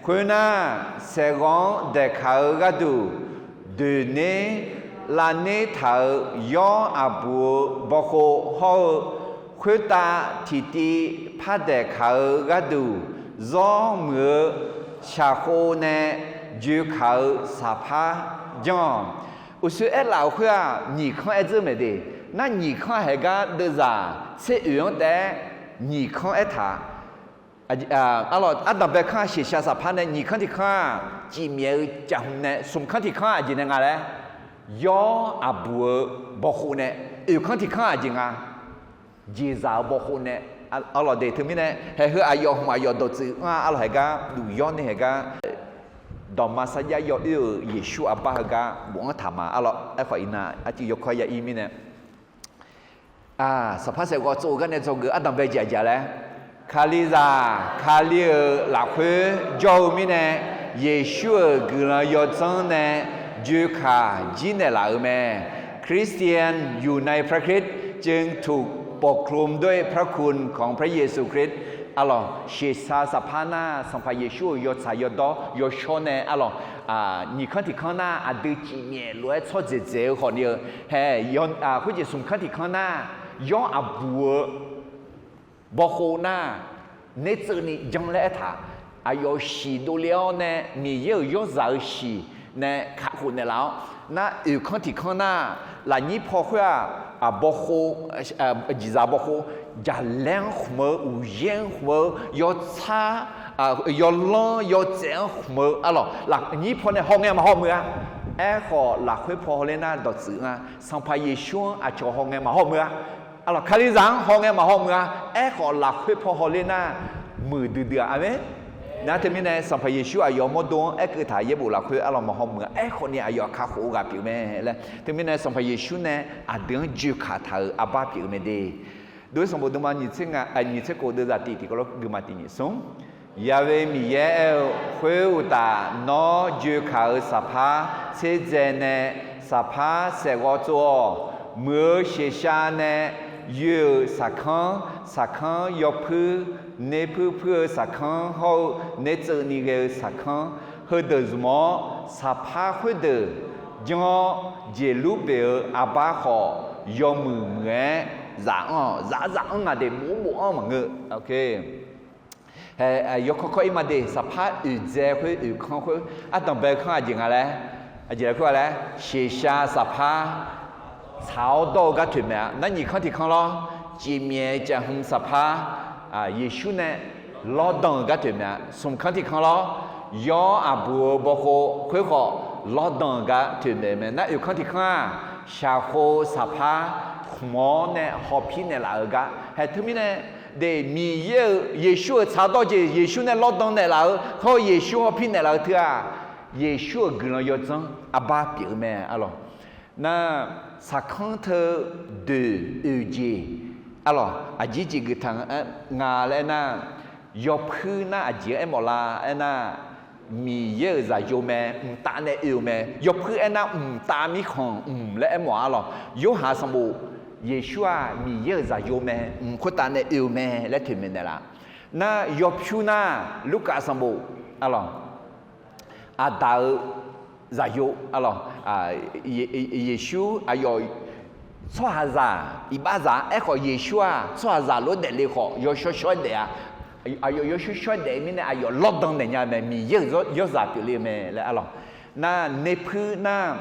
Khoernar, saeqghawv-anr daeqkaq-eu gharduq, doeqner lavner taq-euq yawr aqbuq-eu bawkhov hawr-eu, khoertav tiqtiv par daeqkaq-eu gharduq, zawr muiq-eu shaqkhov nae joekaq-eu saqpar janr-awq. Uqshoe aerlaf-euq khoer-aq, nyiq kanr aer dzeur mae de. Nar nyiq kanr haiq gar deuvzaq tser oeq-anr taef-aer nyiq kanr aertaq. Arlawq, ardanq bae kanr-aq, sheuqshaq saqpar nae nyiq kanr tiq kanr-aq, cifmyaef-eu caqhmq nae, smq kanr tiq kanr-aq aqjeq nae nga laer, yawr aqbuq-eu bawkhov nae, oeq kanr tiq kanr-aq aqjeq nga, jeqzaq-eu bawkhov nae, arlawq de. Teumirnae haeq heu aqyawf hmq aqyawf dawqtsuif anr-a. Arlawq haiq gar duq yawr ni haiq gar, dawqma sarjax yawoer-euq Yeqsur aqbar heugar bofanr taq ma. Arlawq, aerkhawf iqnan arcuiv yawkawr ya ir mirnae, saqpar saeqghawv tsov-eu gar nae dzawgeuf ardanq bae jaqjaq laer, Kalizaq Kali-euq lafkhoer jawr-eu mirnae, Yeqsur-euq guiqlanq yawdzanr nae joekaq jir naeqlaf-euq mae. Christian unite พระคริสต์ จึงถูกปกคลุมด้วยพระคุณของพระเยซูคริสต์ Arlawq, sheuqshaq saqpar nar, Sanqpaq Yeqsur-euq yawtsaq yawdawr yawshawr nae, arlawq, nyiq kanr tiq kanr nar aqdui cifmyaef lof-aer tsawrdzaeq dzaeq-eu khawfni-eu, hae, khoerjeq smq kanr tiq kanr nar, yawr aqbuq-eu bawkhov nar, nertseuvni janr laer aertaq. Aqyawf shiq dovle-awr nae Miqyaer-euq yawrzaq-eu shiq nae kakhof naeqlaf-awr, nar oeq kanr tiq kanr nar, lafnyir paw khoer-aq, bawkhov, jeqzaq bawkhov, jaqlaer-anr khmq-eu, uqyaer-anr khmq-eu, yawtsar, yawlanr yawtsaev-anr khmq-eu, arlawq, lafnyir paw nae hawngae maqhaw muiq-a. Aerkhawf lafkhoer paw hawler nar dawqtsuif nga, Sanqpaq Yeqsur-anr aqcawq hawngae maqhaw muiq-a. Arlawq, Kalizaq-anr hawngae maqhaw muiq-a. Aerkhawf lafkhoer paw hawler nar muiqdui dui-a. Aqmeq. Nar teumirnae Sanqpaq Yeqsur aqyawf mawrdo-anr aerkeuv taq yaerbof lafkhoer arlawq maqhaw muiq-a. Aerkhawfni aqyawf kakhof-eu ghaq pyeuf mae laer. Teumirnae Sanqpaq Yeqsur nae aqdui-anr joekaq taq-euq arbar pyeuf-eu mae de. Dov-ir sanqbof deuvma nyiq tser nga, nyiq tser khof deuvzaq tiq tiqkawv lof guima tiq nyiq smr. Yaqve Miqyaer aer-eu, khoer uqtaf, nawr joekaq-euq saqpar tserdzae nae saqpar saeqghawv tsov-awq. Muiq-eu sheuqshav nae yoe-euq saqkanr, saqkanr yawpuir, nerpuir puir-eu saqkanr hawr-eu nertseuvni ghae-eu saqkanr, heudeuq zmq-awr saqpar khoerdeuq janr-awr, jeqlur beq-euq arbar khawf yawmuiq muiq-aer zaf anr-awq. Zaf zaf anr nga de, bof bof anr maqngeur. Hae, yawkawr kawr ir ma de, saqpar oeqdzae khoer, oeqkanr khoer, ardanqbae kanr aqjeq nga laer, aqjeq laer khoer-a laer, sheuqshav saqpar tsaq-awr dawr-eu gar toeqmaeq-a. Nar nyiq kanr tiq kanr lawr, cifmyaef caqhmq saqpar, Yeqsur nae lawrdan-euq gar toeqmaeq-a. Smq kanr tiq kanr lawr, yawr aqbuq-eu bawkhov khoer khawf lawrdan-euq gar toeqmaeq-eu mae. Nar oeqkanr tiq kanr-aq, shaqkhov saqpar khmq-awr nae hawpir naeqlaf-eu gar. Hae teumirnae de, Miqyaer-euq, Yeqsur-euq tsaq-awr dawr jeq Yeqsur nae lawrdan naeqlaf-eu, hawr-eu Yeqsur hawpir naeqlaf-eu teu-aq, Yeqsur-euq guiqlanq yawdzanr arbar pyeuf-eu mae, arlawq. Nar, saqkanr teu doeq oeq jeq, arlawq, aqjeq jeq geuf taq nga laer aernar, yawpuir nar aqjeq aermawf lar aernar, Miqyaer-euq zaqyo mae, mqtav nae oe-eu mae. Yawpuir aernar mqtav mirkhanq mq laer aermawf-a, arlawq. Yorhaq sanqbof, Yeqsur-aq Miqyaer-euq zaqyo mae, mq khoertav nae oe-eu mae laer toeqmaeq naeqlaf. Nar yawpyur nar, Lurkaf sanqbof, arlawq, Aqdaq-eu zaqyo, arlawq, Yeqsur aqyawf tsawrhaqzaq iqbaxzaq-a. Aerkhawf Yeqsur-aq tsawrhaqzaq lof-aer daefle khawf yawshawr shawr-aer daef-a. Aqyawf yawshawr shawr-aer daef-eu mirnae aqyawf lawrdan naeq nya-eu mae, Miqyaer-euq yawrzaq pyeufle-eu mae laer, arlawq. Nar nerpuir nar,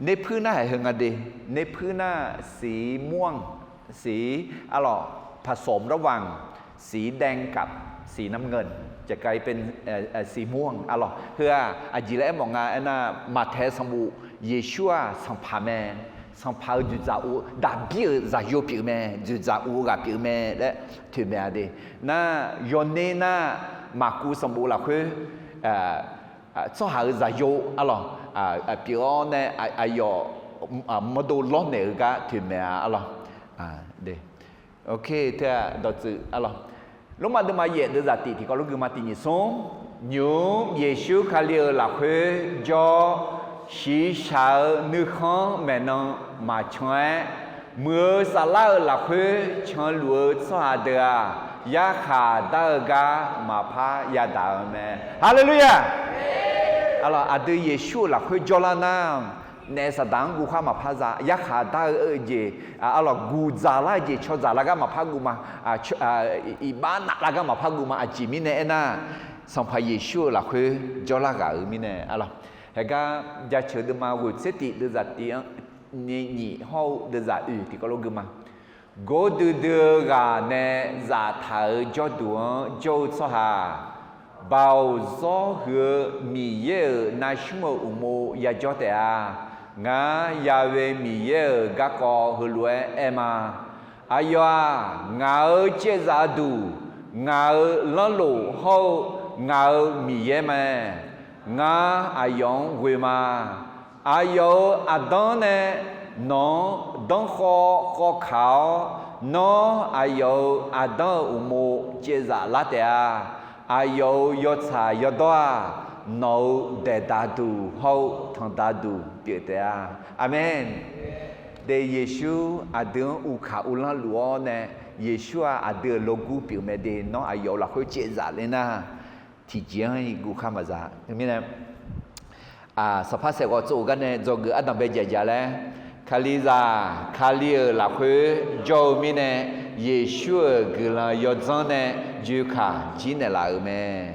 nerpuir nar haiq heu nga de. Nerpuir nar สีม่วง, สี, arlawq, ผสมระหว่างสีแดงกับสีน้ำเงิน จะกลายเป็น สีม่วง arlawq. Heu-aq aqjeq laer aermawf nga aernar, Maqtaeq sanqbof, Yeqsur-aq sanqpaq mae, sanqpaq-euq dzoeqdzaq of, Daqbir-euq zaqyo pyeuf-eu mae, dzoeqdzaq of-eu ghaq pyeuf-eu mae laer toeqmaeq-a de. Nar yawner nar, Maqkuv sanqbof lafkhoer tsawrhaq-euq zaqyo, arlawq, pyeuf-awr nae aqyawf mawrdo lawrnaeq-eu gar toeqmaeq-a, arlawq. Teu-aq dawqtsuif, arlawq, Lormav deuvma yaef deuvzaq tiq tiqkawv lof guima tiq nyiq smr. Nymq-mr Yeqsur Kali-euq lafkhoer jawr, shiqshaq-euq nuikhanr maeqnan maqcan-aer, muiq-eu saflar-euq lafkhoer canluf-eu tsawrhaq deuq-aq, yarkhaq dar-eu gar maqpar yadaq-eu mae. Haleluya! Aqdui Yeqsur-euq lafkhoer jawrlar nar, naef saqdaq-anr guvkhar maqpar za, yarkhaq dar-eu jeq, arlawq, guqdzaq lar-eu jeq cawdzaq lar gar maqpar guv ma, iqbax naf lar gar maqpar guv ma. Aqjeq mirnae aernar, Sanqpaq Yeqsur-euq lafkhoer jawrlar ghaq-euq mirnae arlawq. Heugar jaceuq deuvma ghoeq tser tif deuvzaq tif-anr ni nyiq hawr-eu deuvzaq oeq tiqkawv lof gui ma. Gor duidui-eu ghaq nae zaftaq-euq jawrduq-anr jawr-eu tsawrhaq, Baoq zawr huiq-eu Miqyaer-euq navsmr-euq uqmov yajawr taef-a. Ngar Ya'we Miqyaer-euq garkawv heulof-aer aer ma. Aqyawf-aq, ngaq-euq caevzaf-eu duq, ngaq-euq lanrlof hawr-eu ngaq-euq Miqyaer mae. Ngar aqyawf-anr ghoe ma. Aqyawf-euq aqdanr nae nawq-anr danrkhawv khawvkaq-awr, nawr aqyawf-euq aqdanr-euq uqmov caevzaf lar taef-a. Aqyawf-euq yawtsaq yawdawr-aq, nawq-euq daeqdaq duq hawr-eu tanqdaq duq pyeuf taef-a. Aqmeq. De, Yeqsur aqdui-anr uvkaq uvlanr luf-awr nae, Yeqsur-aq aqdui-euq logur pyeuf mae de. Nawr aqyawf-euq lafkhoer caevzaf ler nar, tiqjeq-anr-iq guvkhar maqza. Teumirnae, Sanqpaq saeqghawv tsov-euq gar nae dzawgeuf ardanqbae jaqjaq laer, Kalizaq Kali-euq lafkhoer jawr-eu mirnae, Yeqsur-euq guiqlanq yawdzanr nae joeqkaq jir naeqlaf-euq mae.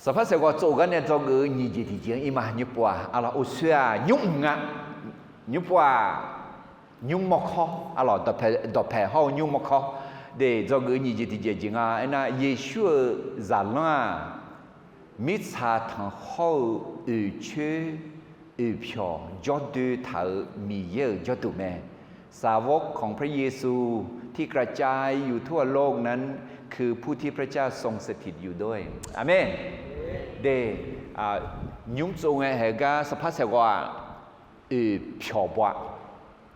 Sanqpaq saeqghawv tsov-euq gar nae dzawgeuf-eu nyiq jeq tiqjeq-anr ir ma. Nymr pov-aq, arlawq, uqsoer-aq nymr mq nga. Nymr pov-aq, nymr mawrkawr, arlawq, dawqpaeq hawr-eu nymr mawrkawr. De, dzawgeuf-eu nyiq jeq tiqjeq jeq nga aernar, Yeqsur-euq zaqlanr-aq, mirtsaq tanqkhawr-eu oeqcoer oeqpyawq jawrdoe taq-euq Miqyaer-euq jawrduq mae. สาวกของพระเยซูที่กระจายอยู่ทั่วโลกนั้น คือผู้ที่พระเจ้าทรงสถิตอยู่ด้วย Aqmeq. De, nymr tsov ngae haegar Sanqpaq saeqghawv-aq, oeqpyawq baw-a,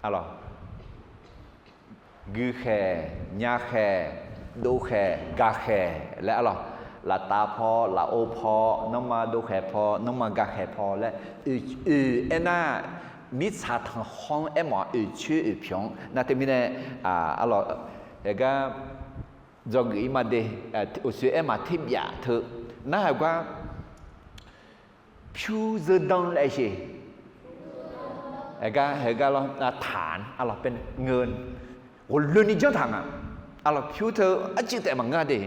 arlawq, guikhaeq, nyakhaeq, dovkhaeq, gaqkhaeq laer, arlawq, laftav paw, lafov paw, nanrma dovkhaeq paw, nanrma gaqkhaeq paw laer, oeq aernar, mirtsaq tanqkhawr-anr aermawf-a, oeqcoer oeqpyawq-anr nar. Teumirnae, arlawq, haegar dzawgeuf ir ma de, uqsoer aermaf terbyaf teu narhaq gar pyur zeur danr laer sheq. Haegar, haegar lawr, taq-anr, arlawq, ngeur, ghofloeni janr taq nga. Arlawq, pyur teu arcuiv taef maqngeur-a de.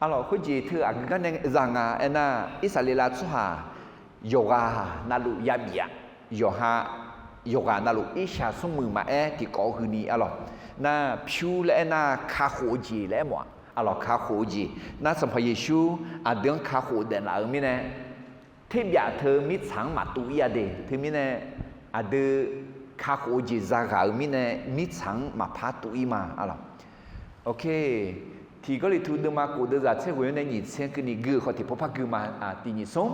Arlawq, khoerjeq teu aqgeu gar nae za nga aernar, Irsaqleqlav tsawrhaq yawqghaq navluf yabif-a. Yawqha, yawqghaq navluf irshaq smrmuiq maqaer tiqkawv huini, arlawq, nar pyur laer aernar kakhof-eu jeq laer aermawf-a. Arlawq, kakhof-eu jeq nar, Sanqpaq Yeqsur aqdui-anr kakhof daeflaf-euq mirnae, terbyaf teu mirtsaq-anr maqtuv ir-a de. Teumirnae, aqdui kakhof-eu jeq zaghaq-euq mirnae, mirtsaq-anr maqpar tuv ir ma, arlawq. Tiq Gawrliqtu deuvma kof deuvzaq tser ghoeq-anr nae nyiq tser keuvni gui-euq khawf tiqpov par gui ma. Tiq nyiq smr,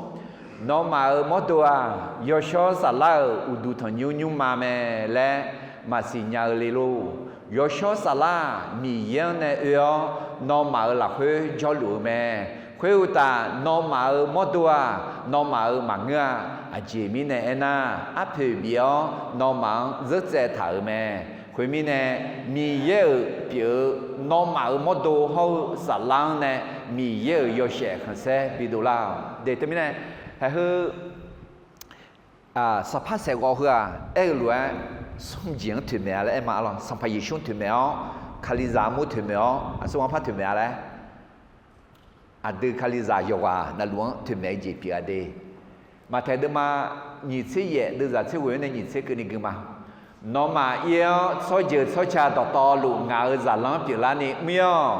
nawmaf-euq mawrdo-aq, yawshawr saflar-euq uqduq tanqnymr nymrma mae laer maqsiq nya-eu le lor. Yawshawr saflar-aq, Miqyaer-anr nae oe-awr, nawmaf-euq lafkhoer jawrluf-eu mae. Khoeruqtaf, nawmaf-euq mawrdo-aq, nawmaf-euq maqngeur-a. Aqjeq mirnae aernar, arpoeq bif-awr nawmaf-anr zeurtsaev taq-euq mae. Khoermirnae, Miqyaer-euq pyeuf-eu nawmaf-euq mawrdo hawr-eu saflar-anr nae Miqyaer-euq yawshaef khanqsaer bidov lar-awq. De, teumirnae, haiq heu, Sanqpaq saeqghawv heu-aq aer-eu lof-aer, smr jeq-anr toeqmaeq-a laer aer ma, arlawq, Sanqpaq Yeqsur-anr toeqmaeq-awr, Kalizaq armur toeqmaeq-awr, aqsur ghar par toeqmaeq-a laer, aqdui Kalizaq yawqghaq navluf-anr toeqmaeq-eu jeq pyeuf-a de. Maqtaeq deuvma nyiq tser yaef deuvzaq tser ghoeq-anr nae nyiq tser keuvni gui ma. Nawmaf ir-awr, tsawrjeuq tsawrca dawqtawvluf ngaq-euq zaqlanr pyeuflarni mr-ir-awq.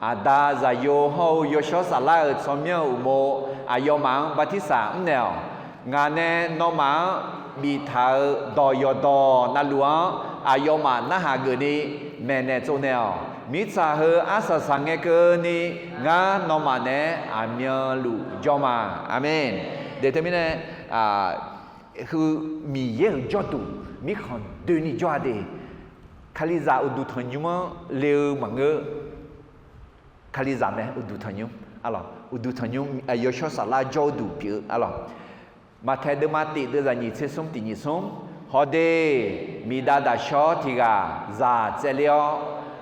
Aqda, Zaqyo hawr-eu Yawshawr Saflar-euq tsawrmyanr-euq uqmov aqyawfmaf-anr bartirsaq mrnaeq-awq. Ngaq nae nawmaf-anr biftaq-euq dawq yawqdawq navluf-anr aqyawfmaf narhaq geufni maeqnaeq tsovnaeq-awq. Mirtsaq heu arsaq saq ngae keuvni, ngar nawmaf naeq-aer aqmyanluf jawr ma. Aqmeq. De, teumirnae, heu Miqyaer-euq jawrduq mirkhanq doeni jawr-a de. Kalizaq uqduq tanqnymr-anr le-eu maqngeur. Kalizaq mae uqduq tanqnymr, arlawq. Uqduq tanqnymr, yawshawr saflar jawr-eu duq pyeuf-eu arlawq. Maqtaeq deuvma tif deuvzaq nyiq tser smr tiq nyiq smr, hawde, miqdav daqshawr tiq ghaq zaq tsaevler-awr,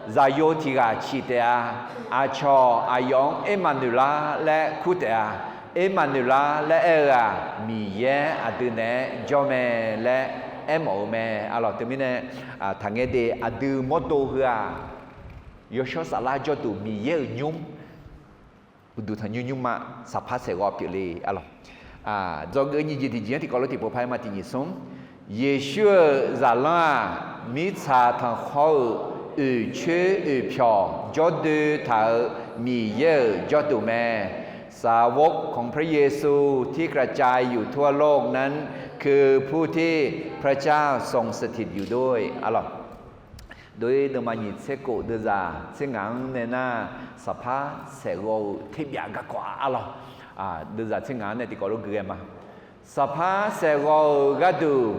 zaqyo tiq ghaq ciq taef-a. Aqcawq aqyawf-anr Ermaqnoeqlar laer kur taef-a. Ermaqnoeqlar laer aer-eu-aq, Miqyaer aqdui naeq-aer jawr mae laer aermawf-eu mae arlawq. Teumirnae, taqngaer de aqdui mawrdo heu-aq, yawshawr saflar jawrduq Miqyaer-euq nymr, uqduq tanqnymr nymrma saqpar saeqghawv pyeufle arlawq. Dzawgeuf nyiq jeq tiqjeq-anr tiqkawv lof tiqpov par-aer ma tiq nyiq smr. Yeqsur-euq zaqlanr-aq, mirtsaq tanqkhawr-euq oeqcoer oeqpyawq jawrdoe taq-euq Miqyaer-euq jawrduq mae. สาวกของพระเยซูที่กระจายอยู่ทั่วโลกนั้น คือผู้ที่พระเจ้าทรงสถิตอยู่ด้วย arlawq. Dov-ir deuvma nyiq tser kof deuvzaq tser ngaq-anr nae nar, saqpar saeqghawv-euq terbyaf garkawv-a arlawq. Deuvzaq tser ngaq-anr nae tiqkawv lof gui ghae ma. Saqpar saeqghawv-euq gharduq,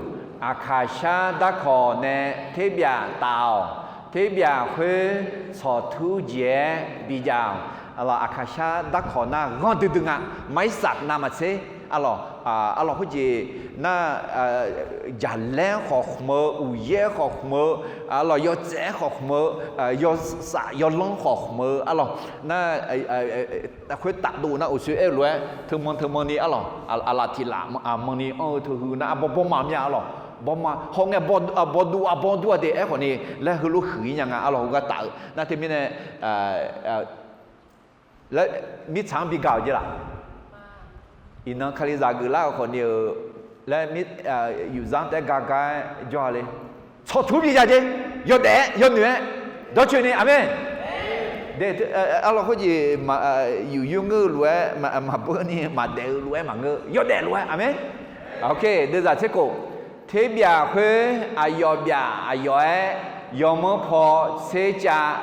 aqkaqshar darkawq nae terbyaf taf-awq. Terbyaf khoer tsawqtur jeq-aer bijav-awq. Arlawq, aqkaqshar darkawq nar ghanr duidui nga. ไม้สัก navmaqtser arlawq, arlawq khoerjeq nar, jaqlaer khawf khmq-eu, uqyaer khawf khmq-eu, arlawq yawtsaev-aer khawf khmq-eu, yawsaf yawlanr khawf khmq-eu arlawq nar, khoertav dov nar uqshoe aer-eu lof-aer teumanr teumanr ni arlawq, aqlaf tiq laf manr ni anr-eu teuhuiq nar arbawr bawrma mya arlawq, bawrma hawngae, bawduv arbawr dur-a de aerkhawf ni laer heulof huiq-ir nya nga arlawq, heugar taf-eu nar teumirnae laer mirtsaq-anr bi gaq-euq jeq laf. Iqnan kalizaq geuflar-euq khawf ni-euq laer yufzar taef-aer gar gar-aer jawr-a le. Tsawqtur bi ya jeq, yawdaef-aer yawnoeq-aer dawrcoeni, aqmeq. Arlawq khoerjeq, yuf yur ngeur-eu lof-aer maqbeu ni, maqdaef-eu lof-aer maqngeur, yawdaef lof-aer, aqmeq. Deuvzaq tser kof. Terbyaf khoer aqyawf byaf aqyawf-aer, yawmanr paw tser cav,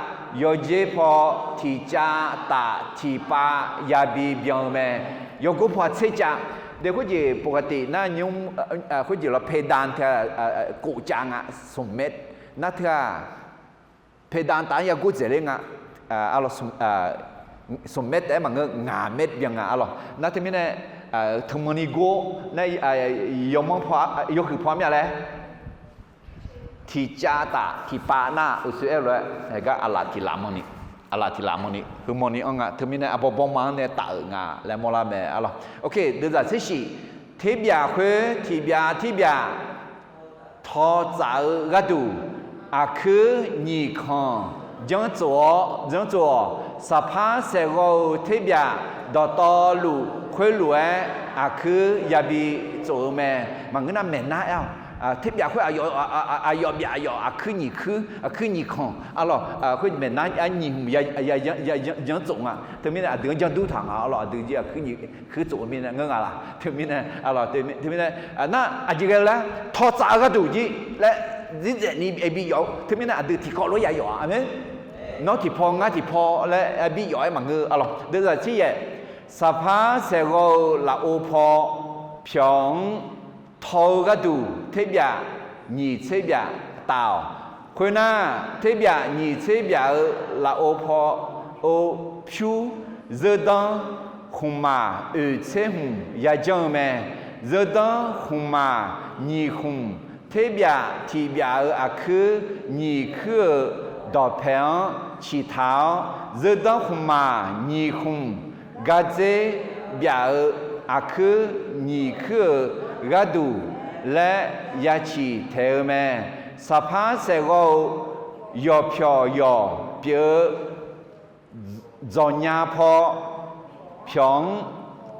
yawjer paw tiq cav taf tiq pav yabi byan-eu mae. Yawgor paw tser cav. De khoerjeq ปกติ nar nymr, khoerjeq lawr เพดาน teu-aq, kof cav nga, smq เมตร nar teu-aq, เพดาน taf-anr yagor dzaeqler nga, smq เมตร taef-aer maqngeur, ngaq เมตร byan nga arlawq. Nar teumirnae, teumanr ni gor nar, yawmanr paw, yawhuiq paw mya laer tiq cav taf tiq pav nar uqshoe aer-eu lof-aer, gar aqlaf tiq laf manr ni, aqlaf tiq laf manr ni, heu manr ni anr nga. Teumirnae arbawr bawrma-anr nae taf-euq nga laer mawrlar mae arlawq. Deuvzaq tser shif. Terbyaf khoer tiqbyaf terbyaf tawtsaf-eu gharduq, aqkuir nyiq kanq janrtsof-awr, janrtsof-awq. Saqpar saeqghawv-euq terbyaf dawqtawvluf khoerlof-aer aqkuir yabi tsof-eu mae. Maqngeur nar maeqnar aer-awq. Terbyaf khoer aqyawf byaf aqyawf aqkuir nyiq kuir, aqkuir nyiq kanq arlawq, khoer maeqnar nyiq hmq janrtsof nga. Teumirnae aqdui-anr janrdur taq nga arlawq, aqdui jeq aqkuir nyiq kuir tsof-eu mirnae ngeur nga laq. Teumirnae arlawq, teumirnae nar aqjeq ghae-eu laer tawtsaf-eu gharduq jir laer zir dzaeq ni bi yawf-eu. Teumirnae aqdui tiqkawv lof ya yawf-a, aqmeq. Nawr tiqpaw ngar tiqpaw laer bi yawf-aer maqngeur arlawq. Deuvzaq tser yaef. Saqpar saeqghawv-euq lafov paw pyawq-anr taw-eu gharduq terbyaf nyiq tser byaf taf-awq. Khoernar, terbyaf nyiq tser byaf-euq lafov paw-or, pyur zeudanr khmqmaq oeq tser hmq yajanr-eu mae. Zeudanr khmqmaq nyiq khmq terbyaf tiq byaf-euq aqkuir nyiq kuir-euq dawqpaeq-anr ciqtaq-awr, zeudanr khmqmaq nyiq khmq gardzer byaf-euq aqkuir nyiq kuir-euq gharduq laer ya ciq taeq-eu mae. Saqpar saeqghawv-euq yawqpyawq yawq pyeuf-eu dzawqnya paw pyawq-anr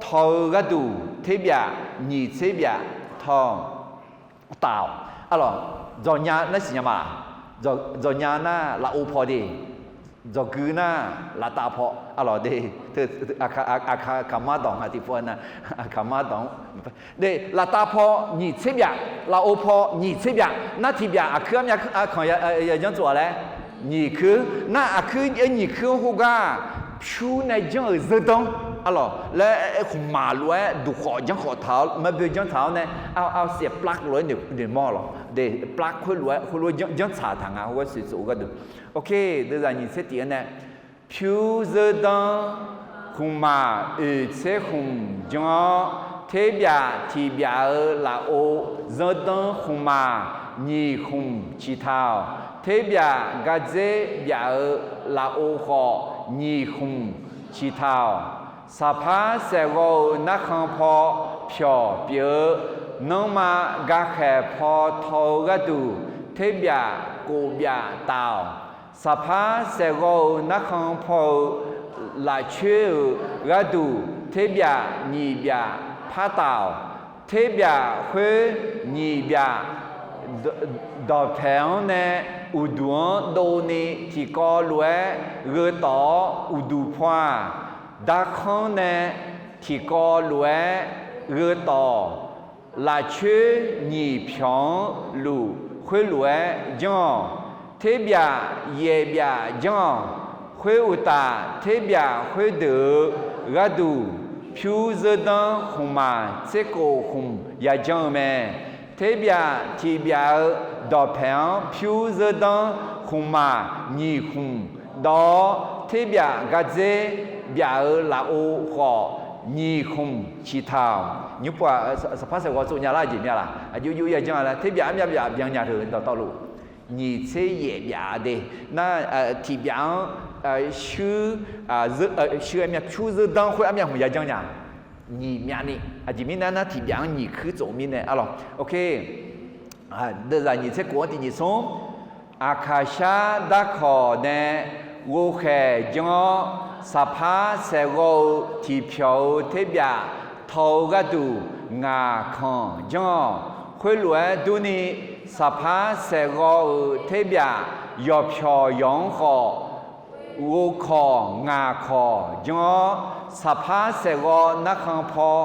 taw-eu gharduq terbyaf nyiq tser byaf taw-awq. Arlawq, dzawqnya nar siqnya ma. Dzawqnya nar lafov paw de. Dzawqgui nar laftav paw. Arlawq de, aqkaq kaqmar dawq nga tiqpov-a nar, aqkaq mar dawq-anr de, laftav paw nyiq tser byaf, lafov paw nyiq tser byaf, nar tiq byaf aqkuir armyav kanq yajanr tsof-a laer nyiq kuir, nar aqkuir nyiq kuir-anr khoergar pyur nae janr-euq zeudanr arlawq laer khmqmaq lof-aer duqkhawf janrkhawf taq-awr marboe janr taq-awr nae, arsiq plavk lof-aer noeqmawr lawq de, plavk khoerlof-aer khoerlof janr tsaq taq nga khoergar siq tsof-eu gharduq. Oke, deuvzaq nyiq tser tif-anr nae pyur zeudanr khmqmaq oeq tser khmq janr-awr, terbyaf tiqbyaf-euq lafov zanrdanr khmqmaq nyiq khmq ciqtaq-awq. Terbyaf gardzer byaf-euq lafov khawf nyiq khmq ciqtaq-awq. Saqpar saeqghawv-euq narkhan paw pyawq pyeuf-eu nanrma gakhaeq paw taw-eu gharduq terbyaf kofbyaf taf-awq. Saqpar saeqghawv-euq narkhan paw-euq lafcoer-euq gharduq terbyaf nyiq byaf par taf-awq. Terbyaf khoer nyiq byaf dawqpaeq-anr nae uqduq-anr dovni tiqkawv lof-aer gheutawf-awr, uqduq paw-aq, darkanr nae tiqkawv lof-aer gheutawf-awq. Lafcoer nyiq pyawq-anr luf khoerlof-aer janr-awq. Terbyaf yaef byaf janr-awq. Khoeruqtaf, terbyaf khoerdeuq-euq gharduq pyur zeur danr khmqmaq tser kof khmq yajanr-eu mae. Terbyaf tiqbyaf-euq dawqpaeq-anr pyur zeur danr khmqmaq nyiq khmq dawv-awr, terbyaf gardzer byaf-euq lafov khawf nyiq khmq ciqtaq-awq. Nymr pov-aq, saqpar saeqghawv tsov nya lar jeq myav laq? Aqjox jox yajanr-a laer, terbyaf armyav byaf byan nya teu dawqtawvluf nyiq tser yaef byaf de. Nar, tiqbyaf-anr shuir, shuir-aer myav pyur zeur danr khoer armyav hmq yajanr nya. Nyiq myavni, aqjeq mirnae nar tiqbyaf-anr nyiq kuir tsof mirnae arlawq. Oke, deuvzaq nyiq tser kof-anr tiq nyiq smr, Aqkaqshar darkawq nae ghovkhaeq janr-awr, saqpar saeqghawv-eu tiqpyawq-eu terbyaf taw-eu gharduq ngaq kanq janr-awq. Khoerlof-aer durni, saqpar saeqghawv-euq terbyaf yawqpyawq yawq-anr khawf, ghovkawq ngaq kawq janr-awr, saqpar saeqghawv narkhan paw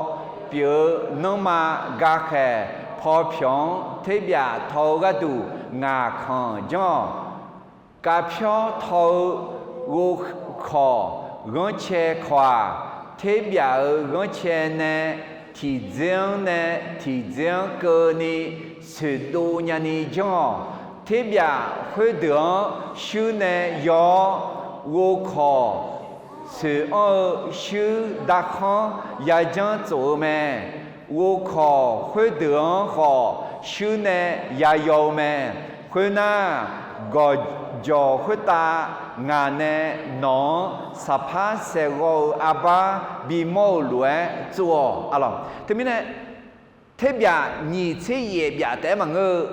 pyeuf-eu nanrma gakhaeq paw pyawq-anr terbyaf taw-eu gharduq ngaq kanq janr-awq. Kavpyawr taw-eu ghovkawq ghanrcae kawq-aq, terbyaf-euq ghanrcae nae tiqdzer-anr nae tiqdzer-anr keuvni soeqdov nyani janr-awq. Terbyaf khoerdeuq-anr shuir nae yaw-awr, ghovkawq soeq-anr-eu shuir darkanr yajanr tsof-eu mae. Ghovkawq khoerdeuq-anr khawf shuir nae yayaw-eu mae. Khoernar, gawqjawq khoertav ngaq nae nawq-anr saqpar saeqghawv-eu arbar bimawr-euq lof-aer tsov-awq. Arlawq, teumirnae terbyaf nyiq tser yaef byaf taef-aer maqngeur-eu,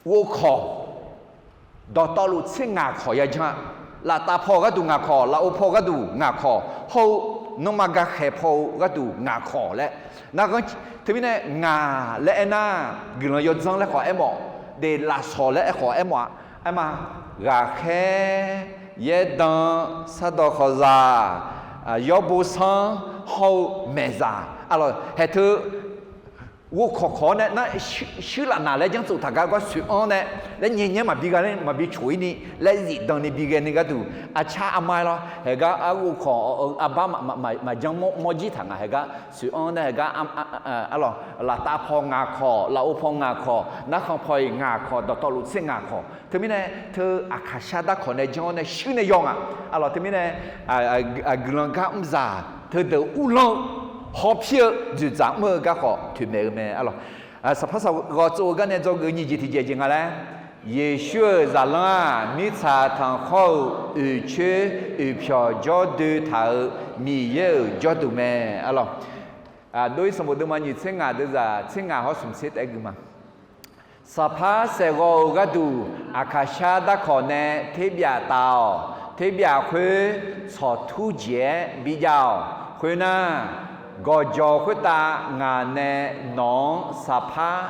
ghovkawq dawqtawvluf tser ngaq kawq yajanr-a. Laftav paw-eu gharduq ngaq kawq, lafov paw-eu gharduq ngaq kawq, hawr-eu nanrma gakhaeq paw-eu gharduq ngaq kawq laer. Nar, teumirnae ngaq laer aernar, guiqlanq yawdzanr laer khawf aermawf, de lafsawq laer aerkhawf aermawf-a. Aerma, ghaqkhaer, yaerdanq, sardawq khawqzaq, yawrbo sanr, hawr-eu maeqzaq. Arlawq, haeq teu ghovkawq kawq-awr nae nar, shuir lafnaq laer janr tsof taq gar gar soeq-anr nae laer nyae nyae maqbi gha laer maqbi coq-ir ni laer zifdan ni bi ghae ni gharduq, aqcar arma-aer lawr, haeq gar arghovkawq-eu arbar maqjanr mawrjir taq ngaq haeq gar soeq-anr nae haeq gar, arlawq, laftav paw ngaq kawq, lafov paw ngaq kawq, narkhan paw-iq ngaq kawq, dawqtawvluf tser ngaq kawq. Teumirnae teu Aqkaqshar darkawq nae janr-awr nae shuir nae yaw ngaq. Arlawq, teumirnae guiqlanq gar mrzaq teudeuq uvlanr-eu hawpir-eu dzoeqdzaq mr-eu garkawv toeqmaeq-eu mae. Arlawq, saqpar saqghawv tsov-eu gar nae dzawgeuf nyiq jeq tiqjeq jeq nga laer, Yeqsur-euq zaqlanr-aq, mirtsaq tanqkhawr-euq oeqcoer oeqpyawq jawr doe taq-euq Miqyaer-euq jawrduq mae. Arlawq, dov-ir sanqbof deuvma nyiq tser ngaq deuvzaq tser ngaq hawr smq tser taef-aer gui ma. Saqpar saeqghawv-euq gharduq Aqkaqshar darkawq nae terbyaf taf-awq. Terbyaf khoer tsawqtur jeq-aer bijav-awq. Khoernar, gawqjawq khoertav ngaq nae nawq-anr saqpar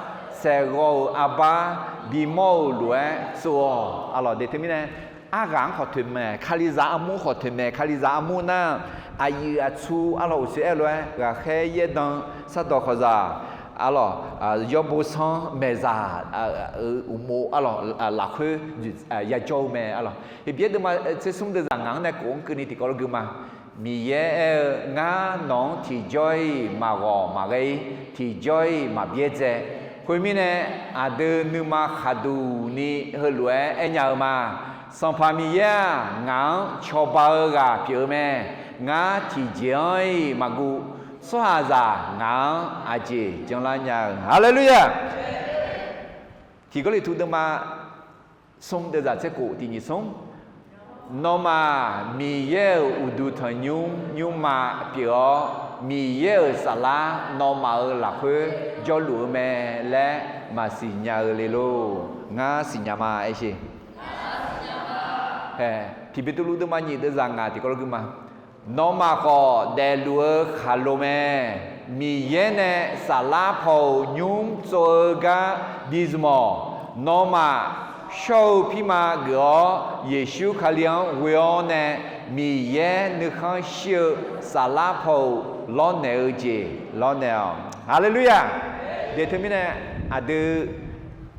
saeqghawv-euq arbar bimawr-euq lof-aer tsov-awq. Arlawq, de teumirnae, arghaq-anr khawf toeqmaeq, Kalizaq armur khawf toeqmaeq, Kalizaq armur nar, aqyuif aqtsu arlawq uqshoe aer lof-aer ghaqkhaer yaerdan sardawq khawqzaq, arlawq, yawrbo sanr maeqzaq, uqmov arlawq lafkhoer yajawr-eu mae. Arlawq, Heqbyaer deuvma tser smr deuvzaq ngaq-anr nae kof-anr keuvni tiqkawv lof gui ma. Miqyaer aer-eu, Ngar nawq-anr tiqjawr-iq maqghawq maqghae-ir, tiqjawr-iq maqbyaerdzae. Khoermirnae, aqdui nuima khaqduq ni heulof-aer aernya-eu ma. Sanqpaq Miqyaer-aq, ngaq-anr cawba-eu ghaq pyeuf-eu mae. Ngar tiqjeq-anr-iq maqguv. Tsawrhaqzaq ngaq-anr aqjeq janlar nya-eu. Haleluya! Tiq Gawrliqtu deuvma smr deuvzaq tser khof tiq nyiq smr. Nawmaf Miqyaer-euq uqduq tanqnymr nymrma pyeuf-awr, Miqyaer-euq saflar nawmaf-euq lafkhoer jawrluf-eu mae laer maqsiq nya-eu le lor. Ngar siqnya ma aer sher. Tiq Beqtuvluv deuvma nyiq deuvzaq ngaq tiqkawv lof gui ma. Nawmaf khawf daefluf-eu khaqlo mae. Miqyaer nae saflar paw-euq nymr tsov-eu gar bi zmq-awq. Nawmaf shawr-eu pirma geuf-awr, Yeqsur Kali-anr ghoe-awr nae, Miqyaer nuikhanr shir-eu saflar paw-euq lawrnaeq-eu jeq lawrnaeq-awq. Haleluya! Daeq teumirnae, aqdui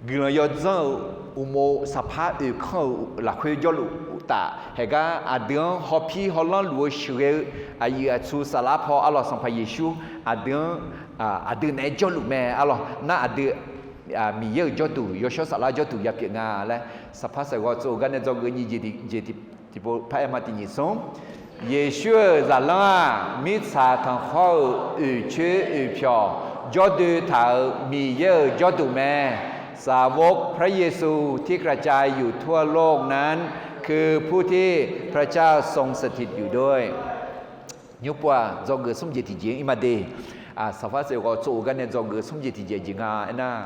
guiqlanq yawdzanr-euq uqmov saqpar oeqkanr-euq lafkhoer jawrluf uqtaf, haeqgar aqdui-anr hawpir hawlanr luf-eu sheuqghae-eu aqyuif aqtsu saflar paw arlawq Sanqpaq Yeqsur aqdui-anr, aqdui naeq-aer jawrluf mae arlawq. Nar aqdui Miqyaer-euq jawrduq, yawshawr saflar jawrduq yapyeuf nga laer, Sanqpar saeqghawv tsov-eu gar nae dzawgeuf nyiq jeq tiqpov paraer ma tiq nyiq smr. Yeqsur-euq zaqlanr-aq, mirtsaq tanqkhawr-euq oeqcoer oeqpyawq jawrdoe taq-euq Miqyaer-euq jawrduq mae. สาวกพระเยซูที่กระจายอยู่ทั่วโลกนั้น คือผู้ที่พระเจ้าทรงสถิตอยู่ด้วย Nymrpov-aq, dzawgeuf smr jeq tiqjeq-anr ir ma de. Sanqpar saeqghawv tsov-eu gar nae dzawgeuf smr jeq tiqjeq jeq nga aernar,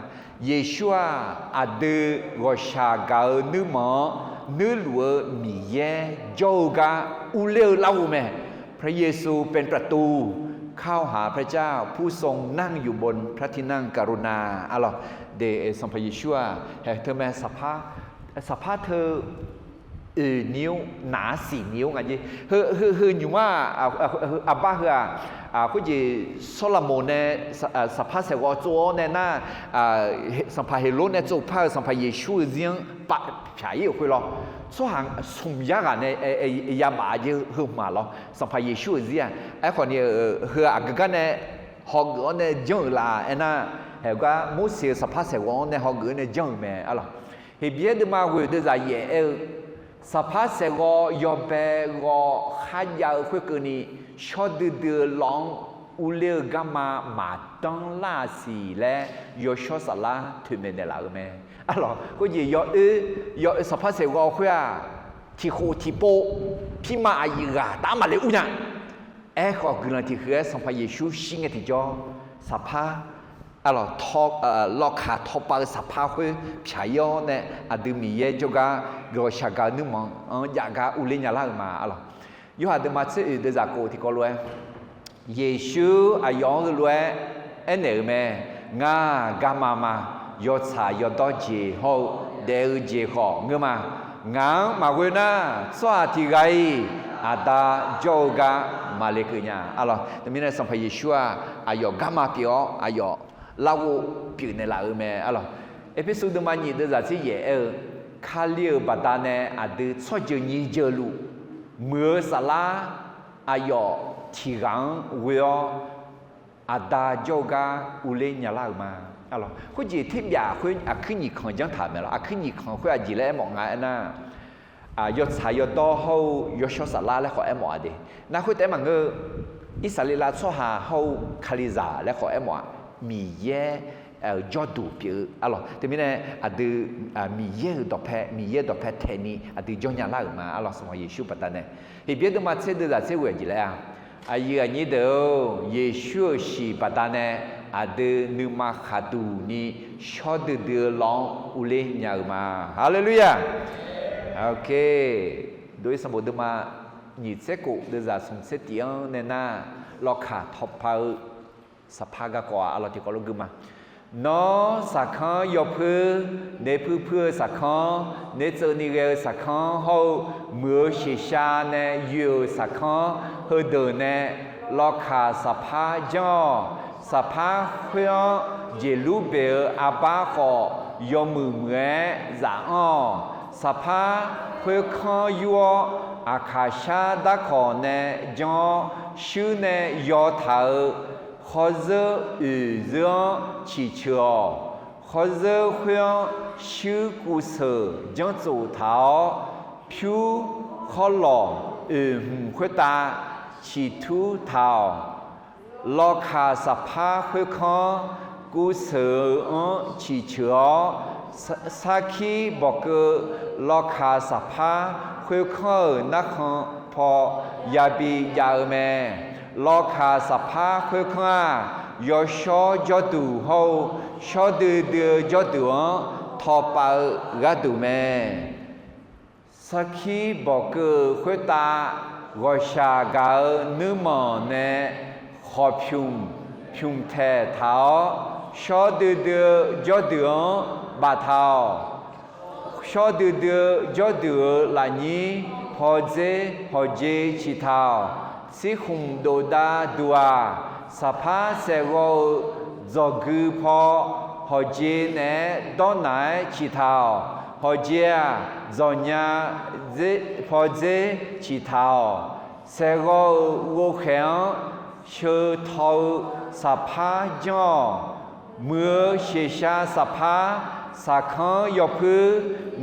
Yeqsur-aq, aqdui ghawqshaq gaq-eu nuirmanq-anr nuirluf-eu Miqyaer jawr-eu gar urler-eu larghov mae. พระเยซูเป็นประตู เข้าหาพระเจ้า ผู้ทรงนั่งอยู่บนพระที่นั่งกรุณา arlawq. Sanqpaq Yeqsur-aq, haeq teu mae, saqpar teu oeq ni-or, naq-ar siq ni-or nga jeq. Heu nymq-aq, aqbar heu-aq, khoerjeq Sawrlaqmoq nae Sanqpar saeqghawv tsov-awr nae nar, Sanqpaq Heqlor nae tsovpar-eu Sanqpaq Yeqsur-euq zir-anr pav pyaq-ir-euq khoer lawr. Tsawrhaq smq yar ghaq nae yabaf-a jeq heu hmq-aq lawr, Sanqpaq Yeqsur-euq zir-aq. Aerkhawf ni, heu aqgeu gar nae hawgeuf-awr nae janr-euq la aernar, haeqgar Morseq-euq Sanqpar saeqghawv-anr nae hawgeuf-awr nae janr-euq mae arlawq. Heqbyaer deuvma ghoeq deuvzaq yaef aer-eu, Sanqpar saeqghawv yawbae ghawv kharjav-eu khoerkeuvni, shawr duidui-eu lawv-anr urler-eu garma maqdanr lar-a siq laer, yawshawr saflar toeqmaeq naeqlaf-euq mae. Arlawq, khoerjeq yawoer, yawoer Sanqpar saeqghawv khoer-aq, tiqkhof tiqpov, pirma aqyuif ghaq taf maqle ur nya. Aerkhawf, guiqlanq tiqhuiq-aer Sanqpaq Yeqsur shir ngae tiqjawr, saqpar, arlawq, lawkaq tawpav-eu saqpar khoer pyaq-ir-awr nae, aqdui Miqyaer jawrgar ghawqshaq gaq-eu nuirmanq-anr jav gar urler nya lar-euq ma arlawq. Yorhaq deuvma tser oeq deuvzaq khof tiqkawv lof-aer, Yeqsur aqyawf-anr heulof-aer aernaeq-euq mae. Ngar garma ma. Yawtsaq yawdawr jeq hawr-eu daef-eu jeq khawf ngeur ma. Ngaq-anr maqghoe nar, tsawrhaq tiq ghaq-iq Aqda jawr-eu gar maqle keuv nya. Arlawq, teumirnae Sanqpaq Yeqsur-aq, aqyawf garma pyeuf-awr aqyawf larghov pyeufnaeq laf-euq mae arlawq. Erpersu deuvma nyiq deuvzaq tser yaef aer-eu, Kali-euq baqdanae aqdui tsawrjeuq nyiq jeuq luf muiq-eu saflar aqyawf tiq ghaq-anr ghoe-awr Aqda jawr-eu gar urler nya lar-euq ma. Khoerjeq terbyaf khoer aqkuir nyiq kanq janr taq-euq mae lawr. Aqkuir nyiq kanq khoer aqjeq laer aermawf nga aernar, yawtsaq yawdawr hawr-eu yawshawr saflar laer khawf aermawf-a de. Nar khoertaef-aer maqngeur-eu, Irsaqleqlav tsawrhaq hawr-eu Kalizaq laer khawf aermawf-a. Miqyaer jawrduq pyeuf-eu arlawq. Teumirnae aqdui Miqyaer-euq dawqpae, Miqyaer dawqpae taeqni aqdui jawr nya lar-euq ma arlawq, Sanqpaq Yeqsur baqdanae. Heqbyaer deuvma tser deuvzaq tser ghoeq aqjeq laer-a, aqyuif aqnyir deuq-or, Yeqsur-euq shiq baqdanae aqdui nuima khaqduq ni shawr duidui-eu lawr-anr urler nya-euq ma. Haleluya! Ok. Dov-ir sanqbof deuvma nyiq tser khof deuvzaq smq tser tif-anr nae nar, lawkaq tawpa-eu saqpar garkawv-aq arlawq tiqkawv lof gui ma. Nawr saqkanr yawpuir, naeq puir puir-eu saqkanr, naeq tseuvni ghae-eu saqkanr hawr-eu, muiq-eu sheuqshav nae yoeq-euq saqkanr heudeuq nae lawkaq saqpar janr-awq. Saqpar khoer-anr jeqlur beq-eu arbar khawf yawmuiq muiq-aer zaf anr-awq. Saqpar khoerkanr yur-awr, aqkaq shar darkawq nae janr-awr, shuir nae yawtaq-euq khawrzeur oeq zeur-anr ciqceuq-awq. Khawrzeur khoer-anr shuir kuvseuq janrtsof taq-awr, pyur, khawrlawq, oeq hmq khoertav ciqtur taq-awq. Lawkaq saqpar khoerkanr, kuvseuq-eu-anr ciqceuq-awr, sarkir bawqkeuv lawkaq saqpar khoerkanr-euq narkhan paw yabi jav-eu mae. Lawkaq saqpar khoerkanr-aq, yawshawr jawrduq hawr-eu shawr duidui-eu jawrduq-anr tawpav-eu gharduq mae. Sarkir bawqkeuv-euq khoertav ghawqshaq gaq-eu nuirmanq nae khawqpymq pymqtaeq taq-awr, shawr duidui-eu jawrduq-anr baftaq-awq. Shawr duidui-eu jawrduq-euq lafnyir pawdzer hawqjeq ciqtaq-awq. Tsirkhmq dofdav duq-aq, saqpar saeqghawv-eu dzawqgui paw hawqjeq naeq-aer dawrnaq-aer ciqtaq-awq. Hawqjeq-aq, dzawqnya pawdzer ciqtaq-awq. Saeqghawv-euq ghovkhaeq-anr sheu taw-eu saqpar janr-awq. Muiq-eu sheqshav saqpar, saqkanr yawpuir,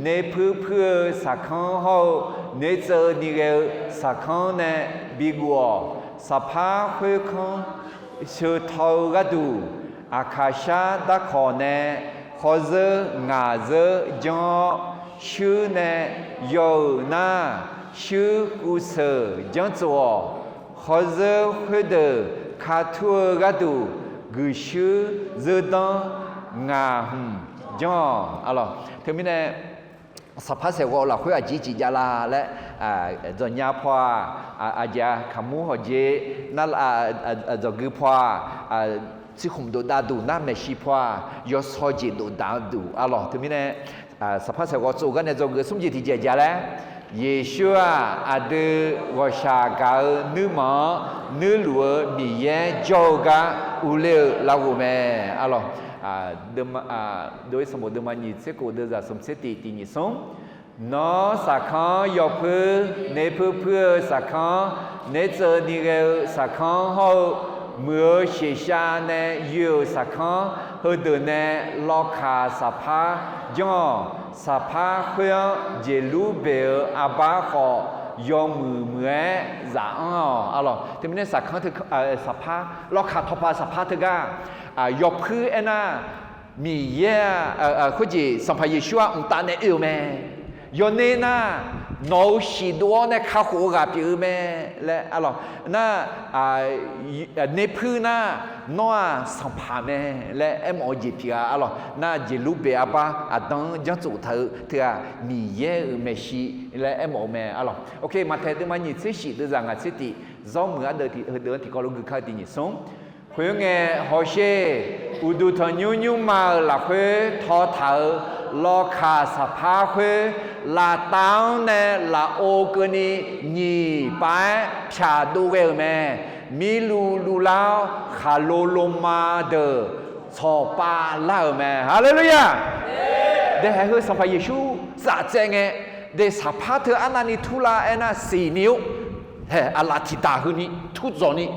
nerpuir puir-eu saqkanr hawr-eu nertseuv nighae-eu saqkanr nae bighof-awq. Saqpar khoerkanr sheu taw-eu gharduq, aqkaqshar darkawq nae khawrzeur ngaq zeur janr-awr, shuir nae yaw-euq nar, shuir kuvseuq janr tsof-awq. Khawrzeur khoerdeuq katur-eu gharduq, guiqshuir zeur danr ngaq hmq janr-awq. Teumirnae, saqpar saeqghawv-eu lafkhoer aqjeq jeq jav la laer, dzawqnya paw-aq, aqjeq-a kaqmur hawqjeq nar, dzawqgui paw-aq, tsirkhmq dofdav duq nar maeqshi paw-aq, yawsaw jeq dofdaq-eu duq arlawq. Teumirnae, saqpar saeqghawv tsov-eu gar nae dzawgeuf smr jeq tiqjeq jav laer, Yeqsur-aq aqdui ghawqshaq gaq-eu nuirmanq-anr nuirluf-eu Miqyaer jawr-eu gar urler-eu larghov mae arlawq. Dov-ir sanqbof deuvma nyiq tser khof deuvzaq smq tser tiq tiq nyiq smr. Nawr saqkanr yawpuir, nerpuir puir-eu saqkanr, nertseuv nighae-eu saqkanr hawr-eu, muiq-eu sheqshav nae yoe-euq saqkanr heudeuq nae lawkaq saqpar janr-awq. Saqpar khoer-anr jeqlur beq-eu arbar khawf yawmuiq muiq-aer zaf-anr-awq arlawq. Teumirnae saqkanr teu, saqpar lawkaq tawqpaq saqpar teugar yawpuir aernar, Miqyaer-aq, khoerjeq Sanqpaq Yeqsur-aq mqtav nae oe-euq mae. Yawner nar, nawq-euq shiq dov-awr nae kakhof-eu ghaq pyeuf-eu mae laer arlawq. Nar, nerpuir nar, nawr-aq sanqpaq mae laer aermawf-eu jeq pyeuf-a arlawq. Nar jeqlur beq arbar aqdanr janr tsof taq-eu teughaq Miqyaer-euq maeqshi laer aermawf-eu mae arlawq. Oke, Maqtaeq deuvma nyiq tser shif deuvzaq ngaq tser tiq zawr muiq ardeuv tiq heudeuq-anr tiqkawv lof gui kar-eu tiq nyiq smr. Khoerngae hawsher, uqduq tanqnymr nymrma-euq lafkhoer tawtaq-euq lawkaq saqpar khoer, laftav-anr nae lafov keuvni nyiq pav-aer pyaq dov ghae-euq mae. Mirluv luvlar-awr khaqlo loma deuq tsawqpav lar-euq mae. Haleluya! Daehaeq heu Sanqpaq Yeqsur zaf tsaev ngae, dae saqpar teu arnavni turlar aernar siqni-or, haeq aqlaf tiqdaq heuni turdawq ni,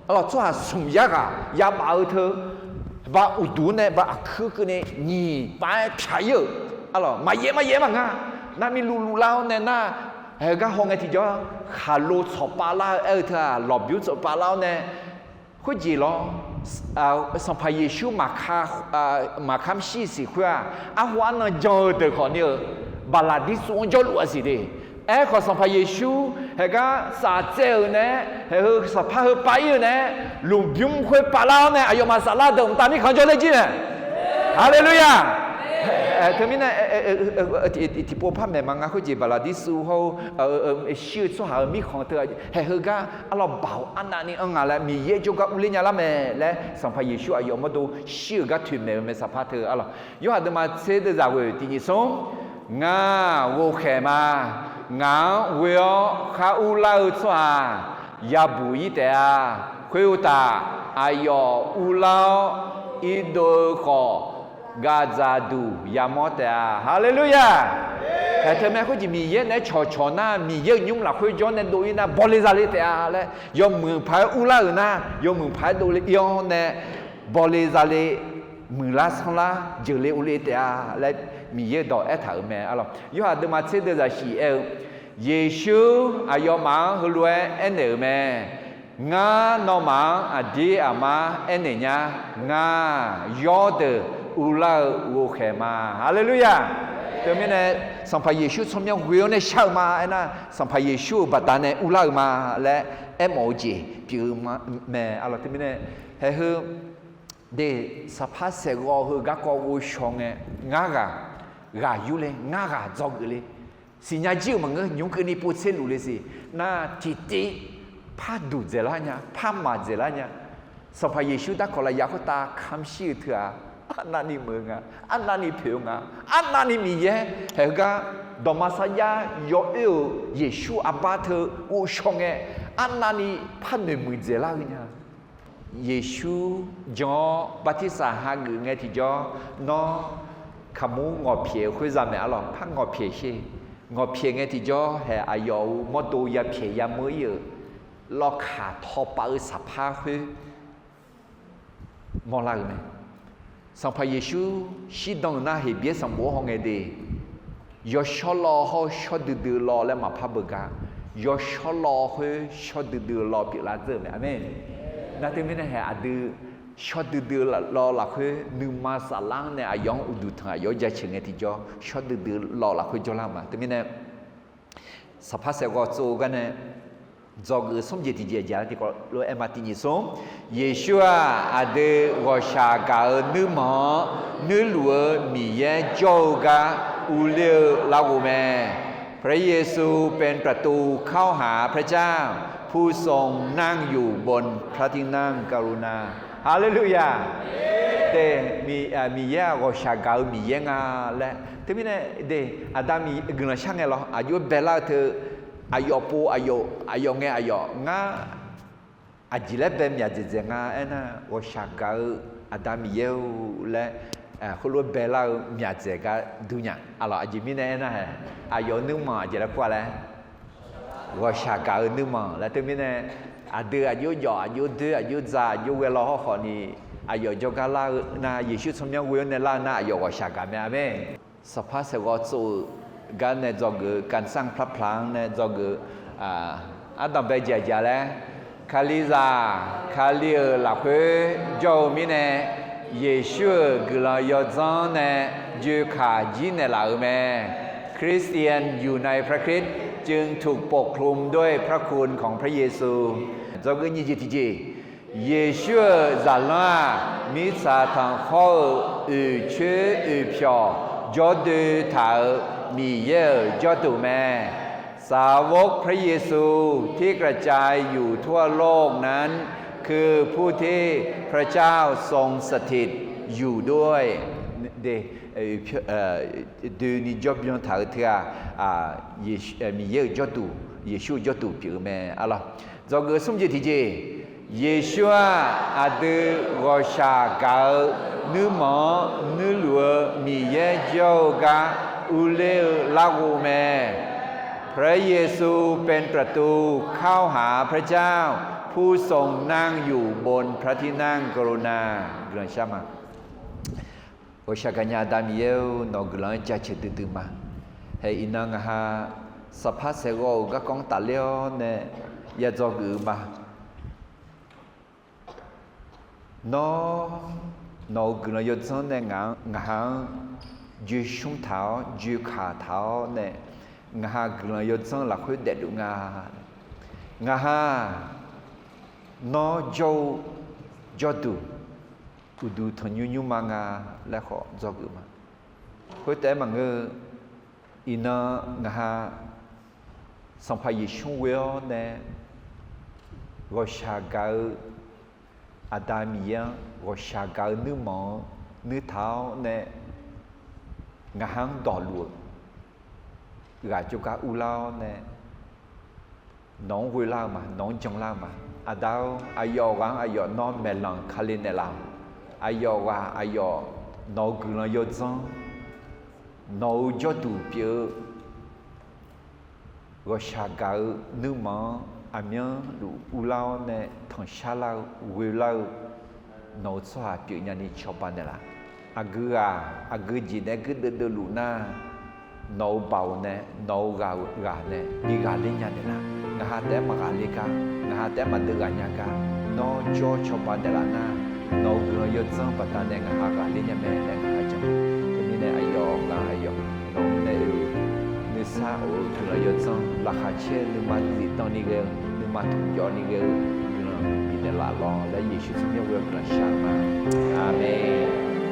arlawq, tsawrhaq smq yar ghaq yabaf-eu teu, ba uqduq nae ba aqkuir keuvni nyiq pav-aer pyaq-ir-euq, arlawq, maqyaef maqyaef maqnga. Nar mirluv luvlar-awr nae nar, haeq gar haw ngae tiqjawr khaqlo tsawqpav lar-eu aer-eu teu-aq, lawqbymr tsawqpav lar-awr nae, khoerjeq lawr, Sanqpaq Yeqsur maqkar maqkar mrshir siq khoer-aq, arhu arnan jan-eu deuq khawf ni-euq baqlaqdirsuv-anr jawrluf-a siq de. Aerkhawf Sanqpaq Yeqsur haeq gar saf tsaev-euq nae, haeq heu saqpar heu pav-ir-euq nae, lmqbymr khoer pavlar-awr nae aqyawfmaf saflar deuq mqtav mirkhanq jawrler jir mae. Haleluya! Teumirnae, tiqpov par maeq maqnga khoerjeq baqlaqdirsuv hawr-eu shir-eu tsawrhaq-euq mirkhanq teu haeq heugar arlawq baoq arnavni anr nga laer Miqyaer jawrgar urler nya lar mae laer Sanqpaq Yeqsur aqyawf mawrdo shir-euq gar toeqmaeq-eu mae saqpar teu arlawq. Yorhaq deuvma tser deuvzaq ghoeq tiq nyiq smr. Ngar ghovkhaeq ma. Ngaq-anr ghoe-awr khar urlar-eu tsawrhaq yabuq-ir taef-a. Khoeruqtaf, aqyawf urlar-awr irdov-eu khawf, gaqdzaq duq yamawr taef-a. Haleluya! Haeq teu mae khoerjeq Miqyaer naeq-aer cawqcawq nar, Miqyaer-euq nymr lafkhoer jawr nae dov-ir nar bawle zale taef-a laer, yawmuiq paq-aer urlar-euq nar, yawmuiq paq-aer dovle-ir-awr nae, bawle zale muiqlar sanrlar jeuqle urle taef-a laer Miqyaer-euq dawq aertaq-euq mae arlawq. Yorhaq deuvma tser deuvzaq shif aer-eu, Yeqsur aqyawfmaf-anr heulof-aer aernaeq-euq mae. Ngar nawmaf-anr aqdir aqmar aernaeq nya, ngar yawr deuq uvlar-eu ghofkhaeq ma. Haleluya! Teumirnae, Sanqpaq Yeqsur tsawrmyanr ghoe-awr nae shar-eu ma aernar, Sanqpaq Yeqsur-euq baqdanae uvlar-eu ma laer aermawf-eu jeq pyeuf-eu mae. Arlawq teumirnae, haeheu de, saqpar saeqghawv heu garkawv ghovshaw ngae, ngar ghaq ghaq yurle, ngar ghaq dzawgeuf le. Siqnya jir-euq maqngeur, nymq keuvni povtser luf le siq. Nar tiqtiv parduq dzaeqlar nya, parmaq dzaeqlar nya. Sanqpaq Yeqsur darkawq lafyaq khoertav kamq shir-eu teu-aq, arnavni meuq-eu nga, arnavni poeq-eu nga, arnavni Miqyaer haeq heugar dawqma sarjax yawoer-euq Yeqsur aqbar teu ghovshaw ngae, arnavni par noeqmuiq dzaeqlar-eu nya. Yeqsur jan-awr bartirsaq hageuf ngae tiqjawr, nawr kaqmur ngawqpyaeq-eu khoer za maeq arlawq, par ngawqpyaeq sher. Ngawqpyaeq ngae tiqjawr haeq aqyawf-euq mawrdo yapyaeq yameur ir-euq lawvkaq tawpaf-eu saqpar khoer mawrlar-euq mae. Sanqpaq Yeqsur shirdan-euq nar, Heqbyaer sanqbof-anr hawngae de, yawshawr lawv hawr-eu shawr duidui lawv laer maqpar beugar, yawshawr lawv khoer shawr duidui lawv pyeuflar dzeur-euq mae. Aqmeq. Nar teumirnae haeq aqdui shawr duidui lawv lafkhoer nuima saflar-anr nae aqyawf-anr uqduq tanq aqyawf-anr jaceuq ngae tiqjawr shawr duidui lawv lafkhoer jawrlar-eu ma. Teumirnae, saqpar saeqghawv tsov-eu garnae dzawgeuf smr jeq tiqjeq aqjeq-a tiqkawv lof-aer ma. Tiq nyiq smr, Yeqsur-aq, aqdui ghawqshaq gaq-eu nuirmanq-anr nuirluf-eu Miqyaer jawr-eu gar uvler-eu larghov mae. พระเยซูเป็นประตูเข้าหาพระเจ้า ผู้ทรงนั่งอยู่บนพระที่นั่งกรุณา Haleluya! De, Miqyaer-aq ghawqshaq gaq-eu Miqyaer nga laer. Teumirnae de, Aqda Miqyaer guiqlanq shar ngae lawr, aqjox baelar-eu teu, aqyawf pov aqyawf, aqyawf ngae aqyawf, ngar aqjeq laer bae myaq dzaeqdzaeq nga aernar, ghawqshaq gaq-eu Aqda Miqyaer-or laer, khoerlof-aer baelar-eu myaq dzaeq gar dur nya. Arlawq aqjeq mirnae aernar-aq, aqyawf nuirmanq aqjeq laer kur-a laer, ghawqshaq gaq-eu nuirmanq laer. Teumirnae, aqdui aqjox jawf, aqjox doer, aqjox dza, aqjox ghae law hawrkhawf ni, aqyawf jawrgar lar-eu nar, Yeqsur tsawrmyanr ghoe-awr nae lar-eu nar, aqyawf ghawqshaq gaq mae. Aqmeq. Saqpar saeqghawv tsov-euq gar nae dzawgeuf-eu, การสร้างพระพลัง nae dzawgeuf-eu, ardanqbae jaqjaq laer, Kalizaq, Kali-euq lafkhoer jawr-eu mirnae, Yeqsur-euq guiqlanq yawdzanr nae joeqkaq jir naeqlaf-euq mae. คริสเตียนอยู่ในพระคริสต์ จึงถูกปกคลุมด้วยพระคุณของพระเยซู Dzawgeuf nyiq jeq tiqjeq, Yeqsur-euq zaqlanr-aq, mirtsaq tanq khawr-eu oeqcoer oeqpyawq jawrdoe taq-euq Miqyaer-euq jawrduq mae. สาวกพระเยซูที่กระจายอยู่ทั่วโลกนั้น คือผู้ที่พระเจ้าทรงสถิตอยู่ด้วย doeni jawrbyan taq-euq teu-aq, Miqyaer-euq jawrduq, Yeqsur-euq jawrduq pyeuf-eu mae. Arlawq, dzawgeuf smr jeq tiqjeq, Yeqsur-aq, aqdui ghawqshaq gaq-eu nuirmanq-anr nuirluf-eu Miqyaer jawr-eu gar uvler-eu larghov mae. พระเยซูเป็นประตูเข้าหาพระเจ้า ผู้ทรงนั่งอยู่บนพระที่นั่งกรุณา Guiqlanq shar ma. Ghawqshaq gaqnya Aqda Miqyaer-or, nawq-euq guiqlanq-anr jaceuq duidui ma. Hae iqnan ngaq ha saqpar saeqghawv-euq garkawv-anr tafler-awr nae ya dzawgeuf-eu ma. Nawr, nawq-euq guiqlanq yawdzanr nae ngaq ha-anr joeqshmr taq-awr joeqkaq taq-awr nae, ngaq ha guiqlanq yawdzanr lafkhoer daefluf nga. Ngaq ha nawr jawr-eu jawrduq uqduq tanqnymr nymrma nga laer khawf dzawgeuf ma. Khoertaef-aer maqngeur-eu, iqnan ngaq ha Sanqpaq Yeqsur ghoe-awr nae ghawqshaq gaq-eu Aqda Miqyaer-anr, ghawqshaq gaq-eu nuirmanq-anr nuirtaq-awr nae ngaq ha-anr dawqluf-eu ghaq jawrgar urlar-awr nae nawq-anr ghoelar-eu ma, nawq-anr janlar-eu ma. Aqda-or, aqyawf ghaq-anr aqyawf nawr maeqlanq Kali naeqlaf-awq. Aqyawf ghaq aqyawf nawq-euq guiqlanq yawdzanr, nawq-euq jawrduq pyeuf-eu ghawqshaq gaq-eu nuirmanq-anr aqmyanluf urlar-awr nae tanqshar lar-eu ghoelar-eu nawq-euq tsawrhaq pyeufnya ni cawba naeqlaf. Aqgeu ghaq aqgeu jeq nae guirdeuv deuvluf nar, nawq-euq baoq nae nawq-euq ghaq-euq ghaq nae bi ghaqler nya naeqlaf. ngaqha taef-aer maqghaqler gar, ngaqha taef-aer maqdeuv ghaq nya gar, nawr jawr cawba naeqlaf nar, nawq-euq guiqlanq yawdzanr baqdanae ngaqha ghaqler nya mae laer ngaqha jan. Teumirnae aqyawf ngaq aqyawf nawq-anr nae oe-eu nuisar of-eu guiqlanq yawdzanr laqkhaq caer-eu nuima zifdan ni ghae-eu nuima tanqjawv ni ghae-eu guiqlanq bifnaeq laf lawq laer Yeqsur tsawrmyanr ghoe-eu guiqlanq shar-eu ma. Aqmeq.